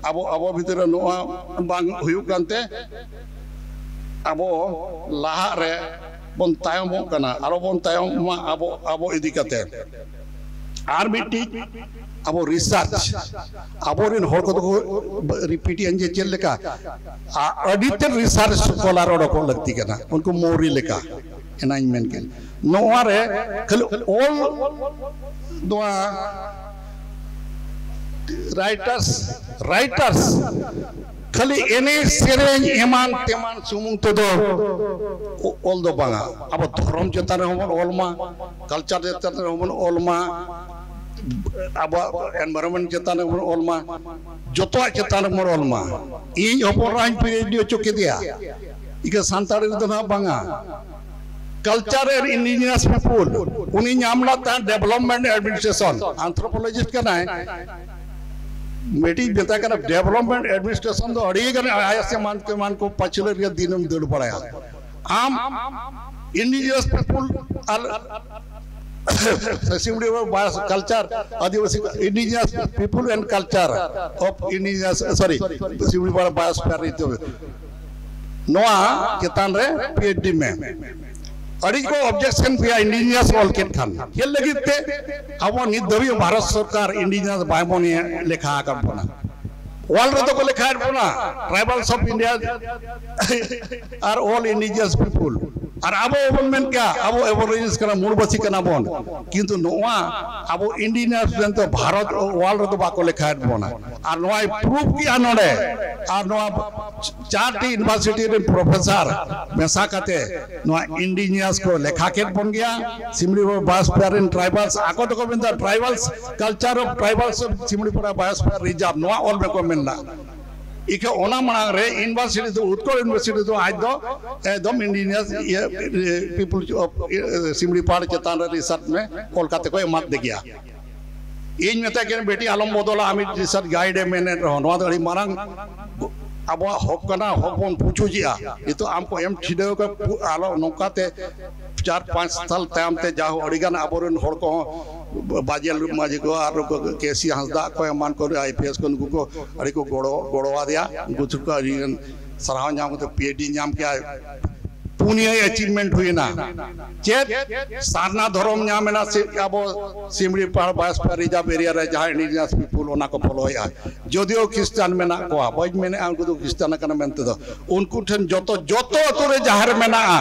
ᱟᱵᱚ, ᱟᱵᱚ ᱵᱷᱤᱛᱤᱨ ᱨᱮ ᱱᱚᱣᱟ ᱵᱟᱝ ᱦᱩᱭᱩᱜ ᱠᱟᱱᱛᱮ ᱟᱵᱚ ᱞᱟᱦᱟᱜ ᱨᱮ ᱵᱚᱱ ᱛᱟᱭᱚᱢᱚᱜ ᱠᱟᱱᱟ, ᱟᱨᱚ ᱵᱚᱱ ᱛᱟᱭᱚᱢᱚᱜ ᱢᱟ ᱟᱵᱚ, ᱟᱵᱚ ᱤᱫᱤ ᱠᱟᱛᱮ᱾ ᱟᱨ ᱢᱤᱫᱴᱤᱡ ᱟᱵᱚ ᱨᱤᱥᱟᱨᱪ, ᱟᱵᱚᱨᱮᱱ ᱦᱚᱲ ᱠᱚᱫᱚ ᱠᱚ ᱨᱤᱯᱤᱴ ᱮᱱ ᱡᱮ ᱪᱮᱫ ᱞᱮᱠᱟ, ᱟ- ᱟᱹᱰᱤ ᱛᱮᱫ ᱨᱤᱥᱟᱨᱪ ᱥᱠᱚᱞᱟᱨ ᱚᱰᱚᱠᱚᱜ ᱞᱟᱹᱠᱛᱤ ᱠᱟᱱᱟ, ᱩᱱᱠᱩ ᱢᱳᱨᱤ ᱞᱮᱠᱟ᱾ ᱮᱱᱟᱧ ᱢᱮᱱ ᱠᱮᱫ ᱱᱚᱣᱟ ᱨᱮ ᱠᱷᱟᱹᱞᱤ ᱚᱞ, ᱱᱚᱣᱟ ᱨᱟᱭᱴᱟᱨᱥ, ᱨᱟᱭᱴᱟᱨᱥ ᱠᱷᱟᱹᱞᱤ ᱮᱱᱮᱡ ᱥᱮᱨᱮᱧ ᱮᱢᱟᱱ ᱛᱮᱢᱟᱱ ᱥᱩᱢᱩᱝ ᱛᱮᱫᱚ ᱚ- ᱚᱞ ᱫᱚ ᱵᱟᱝᱟ᱾ ᱟᱵᱚ ᱫᱷᱚᱨᱚᱢ ᱪᱮᱛᱟᱱ ᱨᱮᱦᱚᱸ ᱵᱚᱱ ᱚᱞ ᱢᱟ, ᱠᱟᱞᱪᱟᱨ ᱪᱮᱛᱟᱱ ᱨᱮᱦᱚᱸ ᱵᱚᱱ ᱚᱞ ᱢᱟ, ᱟᱵᱚᱣᱟᱜ ᱮᱱᱵᱷᱟᱭᱨᱚᱱᱢᱮᱱᱴ ᱪᱮᱛᱟᱱ ᱨᱮᱵᱚᱱ ᱚᱞ ᱢᱟ, ᱡᱚᱛᱚᱣᱟᱜ ᱪᱮᱛᱟᱱ ᱨᱮᱵᱚᱱ ᱚᱞ ᱢᱟ᱾ ᱤᱧ ᱦᱚᱯᱚᱱ ᱮᱨᱟᱧ ᱯᱤ ᱮᱭᱤᱪ ᱰᱤ ᱦᱚᱪᱚ ᱠᱮᱫᱮᱭᱟ, ᱤᱠᱟᱹ ᱥᱟᱱᱛᱟᱲᱤ ᱨᱮᱫᱚ ᱱᱟᱦᱟᱜ ᱵᱟᱝᱟ᱾ ᱠᱟᱞᱪᱟᱨ ᱮᱱᱰ ᱤᱱᱰᱤᱡᱤᱱᱟᱥ ᱯᱤᱯᱩᱞ, ᱩᱱᱤ ᱧᱟᱢ ᱞᱮᱫ ᱛᱟᱦᱮᱸᱫ ᱰᱮᱵᱷᱞᱚᱯᱢᱮᱱᱴ ᱮᱰᱢᱤᱱᱤᱥᱴᱨᱮᱥᱚᱱ, ᱟᱱᱛᱷᱨᱳᱯᱳᱞᱚᱡᱤᱥᱴ ᱠᱟᱱᱟᱭ᱾ ᱢᱤᱫᱴᱤᱡ ᱢᱮᱛᱟᱭ ᱠᱟᱱᱟ ᱰᱮᱵᱷᱞᱚᱯᱢᱮᱱᱴ ᱮᱰᱢᱤᱱᱤᱥᱴᱨᱮᱥᱚᱱ ᱫᱚ ᱟᱹᱰᱤ ᱜᱟᱱ ᱟᱭ ᱮᱥ ᱮᱢᱟᱱ ᱛᱮᱢᱟᱱ ᱠᱚ ᱯᱟᱹᱪᱷᱞᱟᱹ ᱨᱮᱭᱟᱜ ᱫᱤᱱᱮᱢ ᱫᱟᱹᱲ ᱵᱟᱲᱟᱭᱟ᱾ ᱟᱢ ᱤᱱᱰᱤᱡᱤᱱᱟᱥ ᱯᱤᱯᱩᱞ ᱟᱨ ᱥᱤᱢᱲᱤ ᱵᱟᱭᱚᱥ culture, adivasi indigenous people and culture of indigenous, ᱥᱚᱨᱤ, ᱥᱤᱢᱲᱤ ᱵᱟᱭᱚᱥᱯᱷᱤᱭᱟᱨ ᱨᱤᱡᱟᱨᱵᱷ, ᱱᱚᱣᱟ ᱪᱮᱛᱟᱱ ᱨᱮ ᱯᱤ ᱮᱭᱤᱪ ᱰᱤ ᱢᱮ᱾ ᱟᱹᱰᱤ ᱠᱚ ᱚᱵᱡᱮᱠᱥᱚᱱ ᱯᱮᱭᱟ ᱤᱱᱰᱤᱡᱤᱱᱟᱥ ᱚᱞ ᱠᱮᱫ ᱠᱷᱟᱱ᱾ ᱪᱮᱫ ᱞᱟᱹᱜᱤᱫ ᱛᱮ ᱟᱵᱚ ᱱᱤᱛ ᱫᱷᱟᱹᱵᱤᱡ ᱵᱷᱟᱨᱚᱛ ᱥᱚᱨᱠᱟᱨ ᱤᱱᱰᱤᱡᱤᱱᱟᱥ ᱵᱟᱭ ᱢᱚᱱᱮ ᱞᱮᱠᱷᱟ ᱟᱠᱟᱫ ᱵᱚᱱᱟ? ᱚᱞ ᱨᱮᱫᱚ ᱠᱚ ᱞᱮᱠᱷᱟᱭᱮᱫ ᱵᱚᱱᱟ ᱴᱨᱟᱭᱵᱟᱞᱥ ᱚᱯᱷ ᱤᱱᱰᱤᱭᱟ ᱟᱨ ᱚᱞ ᱤᱱᱰᱤᱡᱤᱱᱟᱥ ᱯᱤᱯᱩᱞ᱾ ᱟᱨ ᱟᱵᱚ ᱵᱚᱱ ᱢᱮᱱ ᱠᱮᱭᱟ ᱟᱵᱚ ᱮᱵᱚᱨᱤᱡᱤᱱᱥ ᱠᱟᱱᱟ, ᱢᱩᱲᱵᱟᱹᱥᱤ ᱠᱟᱱᱟ ᱵᱚᱱ, ᱠᱤᱱᱛᱩ ᱱᱚᱣᱟ ᱟᱵᱚ ᱤᱱᱰᱤᱡᱤᱱᱟᱥ ᱢᱮᱱᱛᱮ ᱵᱷᱟᱨᱚᱛ ᱣᱟᱨᱞᱰ ᱨᱮᱫᱚ ᱵᱟᱠᱚ ᱞᱮᱠᱷᱟᱭᱮᱫ ᱵᱚᱱᱟ᱾ ᱟᱨ ᱱᱚᱣᱟᱭ ᱯᱨᱩᱯ ᱠᱮᱜᱼᱟ ᱱᱚᱰᱮ, ᱟᱨ ᱱᱚᱣᱟ ᱪᱟᱨᱴᱤ ᱤᱭᱩᱱᱤᱵᱷᱟᱨᱥᱤᱴᱤ ᱨᱮᱱ ᱯᱨᱚᱯᱷᱮᱥᱟᱨ ᱢᱮᱥᱟ ᱠᱟᱛᱮ ᱱᱚᱣᱟ ᱤᱱᱰᱤᱡᱤᱱᱟᱥ ᱠᱚ ᱞᱮᱠᱷᱟ ᱠᱮᱫ ᱵᱚᱱ ᱜᱮᱭᱟ᱾ ᱥᱤᱢᱲᱤ ᱵᱟᱭᱳᱥᱯᱷᱤᱭᱟᱨ ᱨᱮᱱ ᱴᱨᱟᱭᱵᱟᱞᱥ ᱟᱠᱚ ᱫᱚᱠᱚ ᱢᱮᱱᱫᱟ tribals, culture of tribals of ᱥᱤᱢᱲᱤ ᱯᱟᱲᱟ ᱵᱟᱭᱳᱥᱯᱷᱤᱭᱟᱨ ᱨᱤᱡᱟᱨᱵᱷ, ᱱᱚᱣᱟ ᱚᱞ ᱨᱮᱠᱚ ᱢᱮᱱᱫᱟ᱾ ᱤᱠᱷᱟᱹ ᱚᱱᱟ ᱢᱟᱲᱟᱝ ᱨᱮ ᱤᱭᱩᱱᱤᱵᱷᱟᱨᱥᱤᱴᱤ ᱫᱚ, ᱩᱛᱠᱚᱞ ᱤᱭᱩᱱᱤᱵᱷᱟᱨᱥᱤᱴᱤ ᱫᱚ ᱟᱡ ᱫᱚ ᱮᱠᱫᱚᱢ ᱤᱱᱰᱤᱡᱤᱱᱟᱥ ᱤᱭᱟᱹ, ᱯᱤᱯᱩᱞ ᱚᱯᱷ ᱥᱤᱢᱲᱤ ᱯᱟᱲ ᱪᱮᱛᱟᱱ ᱨᱮ ᱨᱤᱥᱟᱨᱪ ᱢᱮ, ᱚᱞ ᱠᱟᱛᱮ ᱠᱚ ᱮᱢᱟᱫ ᱫᱮ ᱜᱮᱭᱟ᱾ ᱤᱧ ᱢᱮᱛᱟᱭ ᱠᱟᱱᱟ, ᱵᱮᱴᱤ ᱟᱞᱚᱢ ᱵᱚᱫᱚᱞᱟ, ᱟᱢᱤᱡ ᱨᱤᱥᱟᱨᱪ ᱜᱟᱭᱤᱰ ᱮ ᱢᱮᱱᱮᱫ ᱨᱮᱦᱚᱸ, ᱱᱚᱣᱟ ᱫᱚ ᱟᱹᱰᱤ ᱢᱟᱨᱟᱝ ᱟᱵᱚᱣᱟᱜ ᱦᱚᱠ ᱠᱟᱱᱟ, ᱦᱚᱠ ᱵᱚᱱ ᱯᱩᱪᱩᱡᱮᱜᱼᱟ᱾ ᱱᱤᱛᱚᱜ ᱟᱢ ᱠᱚ ᱮᱢ ᱴᱷᱤᱰᱟᱹᱣ ᱠᱟᱜ ᱯᱩ-, ᱟᱞᱚ ᱱᱚᱝᱠᱟ ᱛᱮ ᱪᱟᱨ ᱯᱟᱸᱪ ᱥᱟᱞ ᱛᱟᱭᱚᱢ ᱛᱮ ᱡᱟᱦᱳ ᱟᱹᱰᱤ ᱜᱟᱱ ᱟᱵᱚᱨᱮᱱ ᱦᱚᱲ ᱠᱚᱦᱚᱸ, ᱵᱟᱡᱮ ᱢᱟᱹᱡᱷᱤ ᱠᱚ ᱟᱨ ᱱᱩᱠᱩ ᱠᱮ ᱥᱤ ᱦᱟᱸᱥᱫᱟ ᱠᱚ ᱮᱢᱟᱱ ᱠᱚ ᱟᱭ ᱯᱤ ᱮᱥ ᱠᱚ, ᱱᱩᱠᱩ ᱠᱚ ᱟᱹᱰᱤ ᱠᱚ ᱜᱚᱲᱚ, ᱜᱚᱲᱚ ᱟᱫᱮᱭᱟ᱾ ᱩᱱᱠᱩ ᱴᱷᱮᱱ ᱠᱷᱚᱱ ᱟᱹᱰᱤ ᱜᱟᱱ ᱥᱟᱨᱦᱟᱣ ᱧᱟᱢ ᱠᱟᱛᱮ ᱯᱤ ᱮᱭᱤᱪ ᱰᱤ ᱧᱟᱢ ᱠᱮᱜᱼᱟᱭ᱾ ᱯᱩᱱᱭᱟᱹ ᱮᱪᱤᱵᱷᱢᱮᱱᱴ ᱦᱩᱭᱮᱱᱟ᱾ ᱪᱮᱫ? ᱥᱟᱨᱱᱟ ᱫᱷᱚᱨᱚᱢ ᱧᱟᱢ ᱮᱱᱟ ᱥᱮ ᱟᱵᱚ ᱥᱤᱢᱲᱤ ᱯᱟᱲ ᱵᱟᱭᱳᱥᱯᱷᱤᱭᱟᱨ ᱨᱤᱡᱟᱨᱵᱷ ᱮᱨᱤᱭᱟ ᱨᱮ ᱡᱟᱦᱟᱸ ᱤᱱᱰᱤᱡᱤᱱᱟᱥ ᱯᱤᱯᱩᱞ ᱚᱱᱟ ᱠᱚ ᱯᱷᱚᱞᱳᱭᱮᱫᱼᱟ᱾ ᱡᱚᱫᱤᱭᱳ ᱠᱷᱨᱤᱥᱴᱟᱱ ᱢᱮᱱᱟᱜ ᱠᱚᱣᱟ, ᱵᱟᱹᱧ ᱢᱮᱱᱮᱫᱼᱟ ᱩᱱᱠᱩ ᱫᱚ ᱠᱷᱨᱤᱥᱴᱟᱱ ᱠᱟᱱᱟ ᱢᱮᱱᱛᱮ ᱫᱚ, ᱩᱱᱠᱩ ᱴᱷᱮᱱ ᱡᱚᱛᱚ, ᱡᱚᱛᱚ ᱟᱹᱛᱩ ᱨᱮ ᱡᱟᱦᱮᱨ ᱢᱮᱱᱟᱜᱼᱟ᱾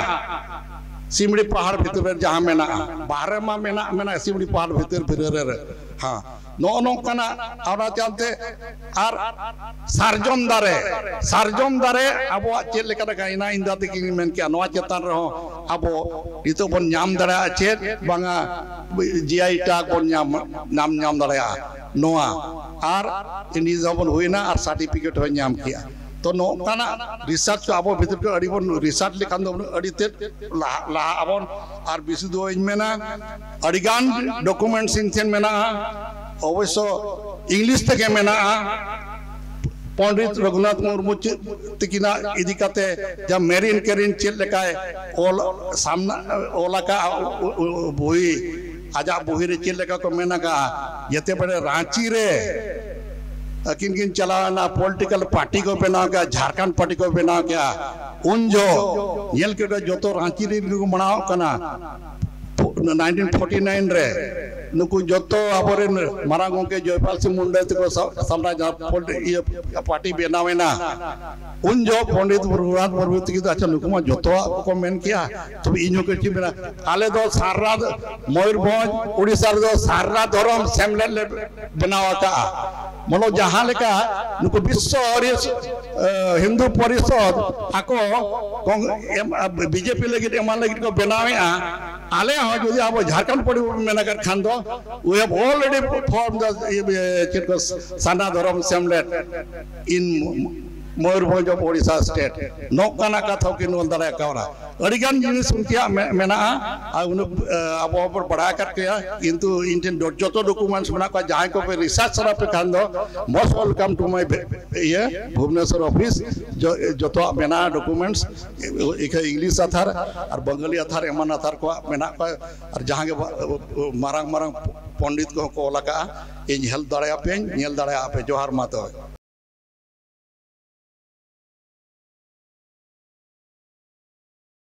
ᱥᱤᱢᱲᱤ ᱯᱟᱦᱟᱲ ᱵᱷᱤᱛᱤᱨ ᱨᱮ ᱡᱟᱦᱟᱸ ᱢᱮᱱᱟᱜᱼᱟ, ᱵᱟᱦᱨᱮ ᱢᱟ ᱢᱮᱱᱟᱜ, ᱢᱮᱱᱟᱜ ᱥᱤᱢᱲᱤ ᱯᱟᱦᱟᱲ ᱵᱷᱤᱛᱤᱨ ᱵᱷᱤᱛᱤᱨ ᱨᱮ, ᱦᱮᱸ, ᱱᱚᱜᱼᱚ ᱱᱚᱝᱠᱟᱱᱟᱜ᱾ ᱚᱱᱟ ᱪᱟᱞᱛᱮ ᱟᱨ ᱥᱟᱨᱡᱚᱢ ᱫᱟᱨᱮ, ᱥᱟᱨᱡᱚᱢ ᱫᱟᱨᱮ ᱟᱵᱚᱣᱟᱜ ᱪᱮᱫ ᱞᱮᱠᱟ ᱞᱮᱠᱟ ᱤᱱᱟ ᱤᱱᱫᱟ ᱛᱤᱠᱤᱱ ᱢᱮᱱ ᱠᱮᱜᱼᱟ, ᱱᱚᱣᱟ ᱪᱮᱛᱟᱱ ᱨᱮᱦᱚᱸ ᱟᱵᱚ ᱱᱤᱛᱚᱜ ᱵᱚᱱ ᱧᱟᱢ ᱫᱟᱲᱮᱭᱟᱜᱼᱟ ᱪᱮᱫ ᱵᱟᱝᱟ, ᱡᱤ ᱟᱭ ᱴᱮᱜᱽ ᱵᱚᱱ ᱧᱟᱢ, ᱧᱟᱢ, ᱧᱟᱢ ᱫᱟᱲᱮᱭᱟᱜᱼᱟ ᱱᱚᱣᱟ᱾ ᱟᱨ ᱤᱱᱰᱤᱡᱤᱱᱟᱥ ᱦᱚᱸᱵᱚᱱ ᱦᱩᱭᱱᱟ ᱟᱨ ᱥᱟᱨᱴᱤᱯᱷᱤᱠᱮᱴ ᱦᱚᱸ ᱧᱟᱢ ᱠᱮᱜᱼᱟ᱾ ᱛᱚ ᱱᱚᱝᱠᱟᱱᱟᱜ ᱨᱤᱥᱟᱨᱪ ᱟᱵᱚ ᱵᱷᱤᱛᱤᱨ ᱠᱚ ᱟᱹᱰᱤ ᱵᱚᱱ ᱨᱤᱥᱟᱨᱪ ᱞᱮᱠᱷᱟᱱ ᱫᱚ ᱟᱹᱰᱤ ᱛᱮᱫ ᱞᱟᱦᱟ, ᱞᱟᱦᱟᱜ ᱟᱵᱚᱱ᱾ ᱟᱨ ᱵᱤᱥᱤ ᱫᱚ ᱤᱧ ᱢᱮᱱᱟ, ᱟᱹᱰᱤᱜᱟᱱ ᱰᱚᱠᱩᱢᱮᱱᱴᱥ ᱤᱧ ᱴᱷᱮᱱ ᱢᱮᱱᱟᱜᱼᱟ, ᱚᱵᱚᱥᱥᱚ ᱤᱝᱞᱤᱥ ᱛᱮᱜᱮ ᱢᱮᱱᱟᱜᱼᱟ᱾ ᱯᱚᱱᱰᱤᱛ ᱨᱚᱜᱷᱩᱱᱟᱛᱷ ᱢᱩᱨᱢᱩ ᱪᱮᱫ ᱛᱤᱠᱤᱱᱟᱜ ᱤᱫᱤ ᱠᱟᱛᱮ ᱡᱟᱦᱟᱸ ᱢᱮᱨᱤᱱ ᱠᱮᱨᱤᱱ ᱪᱮᱫ ᱞᱮᱠᱟᱭ ᱚᱞ ᱥᱟᱢᱱᱟ, ᱚᱞ ᱟᱠᱟᱫᱼᱟ, ᱵᱩᱦᱤ, ᱟᱡᱟᱜ ᱵᱩᱦᱤ ᱨᱮ ᱪᱮᱫ ᱞᱮᱠᱟ ᱠᱚ ᱢᱮᱱ ᱟᱠᱟᱫᱼᱟ, ᱡᱮᱛᱮ ᱵᱮᱲᱮ ᱨᱟᱸᱪᱤ ᱨᱮ ᱟᱹᱠᱤᱱ ᱠᱤᱱ ᱪᱟᱞᱟᱣ ᱮᱱᱟ, ᱯᱚᱞᱤᱴᱤᱠᱟᱞ ᱯᱟᱨᱴᱤ ᱠᱚ ᱵᱮᱱᱟᱣ ᱠᱮᱜᱼᱟ, ᱡᱷᱟᱲᱠᱷᱚᱸᱰ ᱯᱟᱨᱴᱤ ᱠᱚ ᱵᱮᱱᱟᱣ ᱠᱮᱜᱼᱟ, ᱩᱱ ᱡᱚᱦᱚᱜ ᱧᱮᱞ ᱠᱮᱫᱟ ᱡᱚᱛᱚ ᱨᱟᱸᱪᱤ ᱨᱮᱱ ᱠᱚ ᱢᱟᱱᱟᱣᱚᱜ ᱠᱟᱱᱟ᱾ ᱯᱚ-, ᱱᱟᱭᱤᱱᱴᱤᱱ ᱯᱷᱳᱨᱴᱤ ᱱᱟᱭᱤᱱ ᱨᱮ ᱱᱩᱠᱩ ᱡᱚᱛᱚ ᱟᱵᱚᱨᱮᱱ ᱢᱟᱨᱟᱝ ᱜᱚᱢᱠᱮ ᱡᱚᱭᱯᱟᱞ ᱥᱤᱝ ᱢᱩᱱᱰᱟ ᱛᱟᱠᱚ ᱥᱟ- ᱥᱟᱢᱱᱟ ᱡᱟᱦᱟᱸ ᱯᱚᱞ- ᱤᱭᱟᱹ ᱯᱟᱨᱴᱤ ᱵᱮᱱᱟᱣ ᱮᱱᱟ, ᱩᱱ ᱡᱚᱦᱚᱜ ᱯᱚᱱᱰᱤᱛ ᱨᱚᱜᱷᱩᱱᱟᱛᱷ ᱢᱩᱨᱢᱩ ᱛᱟᱹᱠᱤᱱ ᱫᱚ, ᱟᱪᱪᱷᱟ, ᱱᱩᱠᱩ ᱢᱟ ᱡᱚᱛᱚᱣᱟᱜ ᱠᱚ ᱢᱮᱱ ᱠᱮᱜᱼᱟ, ᱛᱚᱵᱮ ᱤᱧ ᱦᱚᱸ ᱠᱟᱹᱴᱤᱡ ᱢᱮᱱᱟ, ᱟᱞᱮ ᱫᱚ ᱥᱟᱨᱱᱟ, ᱢᱚᱭᱩᱨᱵᱷᱚᱸᱡᱽ, ᱩᱲᱤᱥᱥᱟ ᱨᱮᱫᱚ ᱥᱟᱨᱱᱟ ᱫᱷᱚᱨᱚᱢ ᱥᱮᱢᱞᱮᱫ ᱞᱮ ᱵᱮᱱᱟᱣ ᱟᱠᱟᱜᱼᱟ᱾ ᱢᱚᱱᱚ ᱡᱟᱦᱟᱸ ᱞᱮᱠᱟ ᱱᱩᱠᱩ ᱵᱤᱥᱥᱚ ᱦᱚᱨᱤᱥ, ᱮ, ᱦᱤᱱᱫᱩ ᱯᱚᱨᱤᱥᱚᱫᱽ ᱟᱠᱚ ᱠᱚᱝ-, ᱮᱢ, ᱟ, ᱵᱤᱡᱮᱯᱤ ᱞᱟᱹᱜᱤᱫ ᱮᱢᱟᱱ ᱞᱟᱹᱜᱤᱫ ᱠᱚ ᱵᱮᱱᱟᱣᱮᱜᱼᱟ, ᱟᱞᱮ ᱦᱚᱸ ᱡᱩᱫᱤ ᱟᱵᱚ ᱡᱷᱟᱲᱠᱷᱚᱸᱰ ᱯᱚᱨᱤᱵᱚᱨᱛᱚᱱ ᱢᱮᱱ ᱟᱠᱟᱫ ᱠᱷᱟᱱ ᱫᱚ, we have already formed the, ᱤᱭᱟᱹ, ᱪᱮᱫ ᱠᱚ, ᱥᱟᱨᱱᱟ ᱫᱷᱚᱨᱚᱢ ᱥᱮᱢᱞᱮᱫ in Mayurbhanj of Odisha state᱾ ᱱᱚᱝᱠᱟᱱᱟᱜ ᱠᱟᱛᱷᱟ ᱠᱤᱱ ᱚᱞ ᱫᱟᱲᱮ ᱠᱟᱣᱱᱟ᱾ ᱟᱹᱰᱤᱜᱟᱱ ᱡᱤᱱᱤᱥ ᱩᱱᱠᱤᱭᱟᱜ ᱢᱮ-, ᱢᱮᱱᱟᱜᱼᱟ, ᱟᱨ ᱩᱱᱟᱹᱜ, ᱮ, ᱟᱵᱚ ᱦᱚᱸᱵᱚᱱ ᱵᱟᱲᱟᱭ ᱟᱠᱟᱫ ᱜᱮᱭᱟ, ᱠᱤᱱᱛᱩ ᱤᱧ ᱴᱷᱮᱱ ᱰᱚ-, ᱡᱚᱛᱚ ᱰᱚᱠᱩᱢᱮᱱᱴᱥ ᱢᱮᱱᱟᱜ ᱠᱚᱣᱟ᱾ ᱡᱟᱦᱟᱸᱭ ᱠᱚᱯᱮ ᱨᱤᱥᱟᱨᱪ ᱥᱟᱱᱟ ᱯᱮ ᱠᱷᱟᱱ ᱫᱚ, most welcome to my ᱵᱮ-, ᱤᱭᱟᱹ, ᱵᱷᱩᱵᱽᱱᱮᱥᱚᱨ ᱚᱯᱷᱤᱥ᱾ ᱡᱚ-, ᱡᱚᱛᱚᱣᱟᱜ ᱢᱮᱱᱟᱜᱼᱟ ᱰᱚᱠᱩᱢᱮᱱᱴᱥ, ᱤᱠᱷᱟᱹ ᱤᱝᱞᱤᱥ ᱟᱛᱷᱟᱨ ᱟᱨ ᱵᱟᱝᱜᱟᱞᱤ ᱟᱛᱷᱟᱨ ᱮᱢᱟᱱ ᱟᱛᱷᱟᱨ ᱠᱚᱣᱟᱜ ᱢᱮᱱᱟᱜ ᱠᱚᱣᱟ᱾ ᱟᱨ ᱡᱟᱦᱟᱸ ᱜᱮ ᱵᱟ-, ᱢᱟᱨᱟᱝ ᱢᱟᱨᱟᱝ ᱯᱚᱱᱰᱤᱛ ᱠᱚᱦᱚᱸ ᱠᱚ ᱚᱞ ᱟᱠᱟᱫᱼᱟ, ᱤᱧ ᱦᱮᱞᱯ ᱫᱟᱲᱮᱭᱟᱯᱮᱭᱟᱹᱧ, ᱧᱮᱞ ᱫᱟᱲᱮᱭᱟᱜᱼᱟ ᱯᱮ᱾ ᱡᱚᱦᱟᱨ ᱢᱟ ᱛᱚᱵᱮ᱾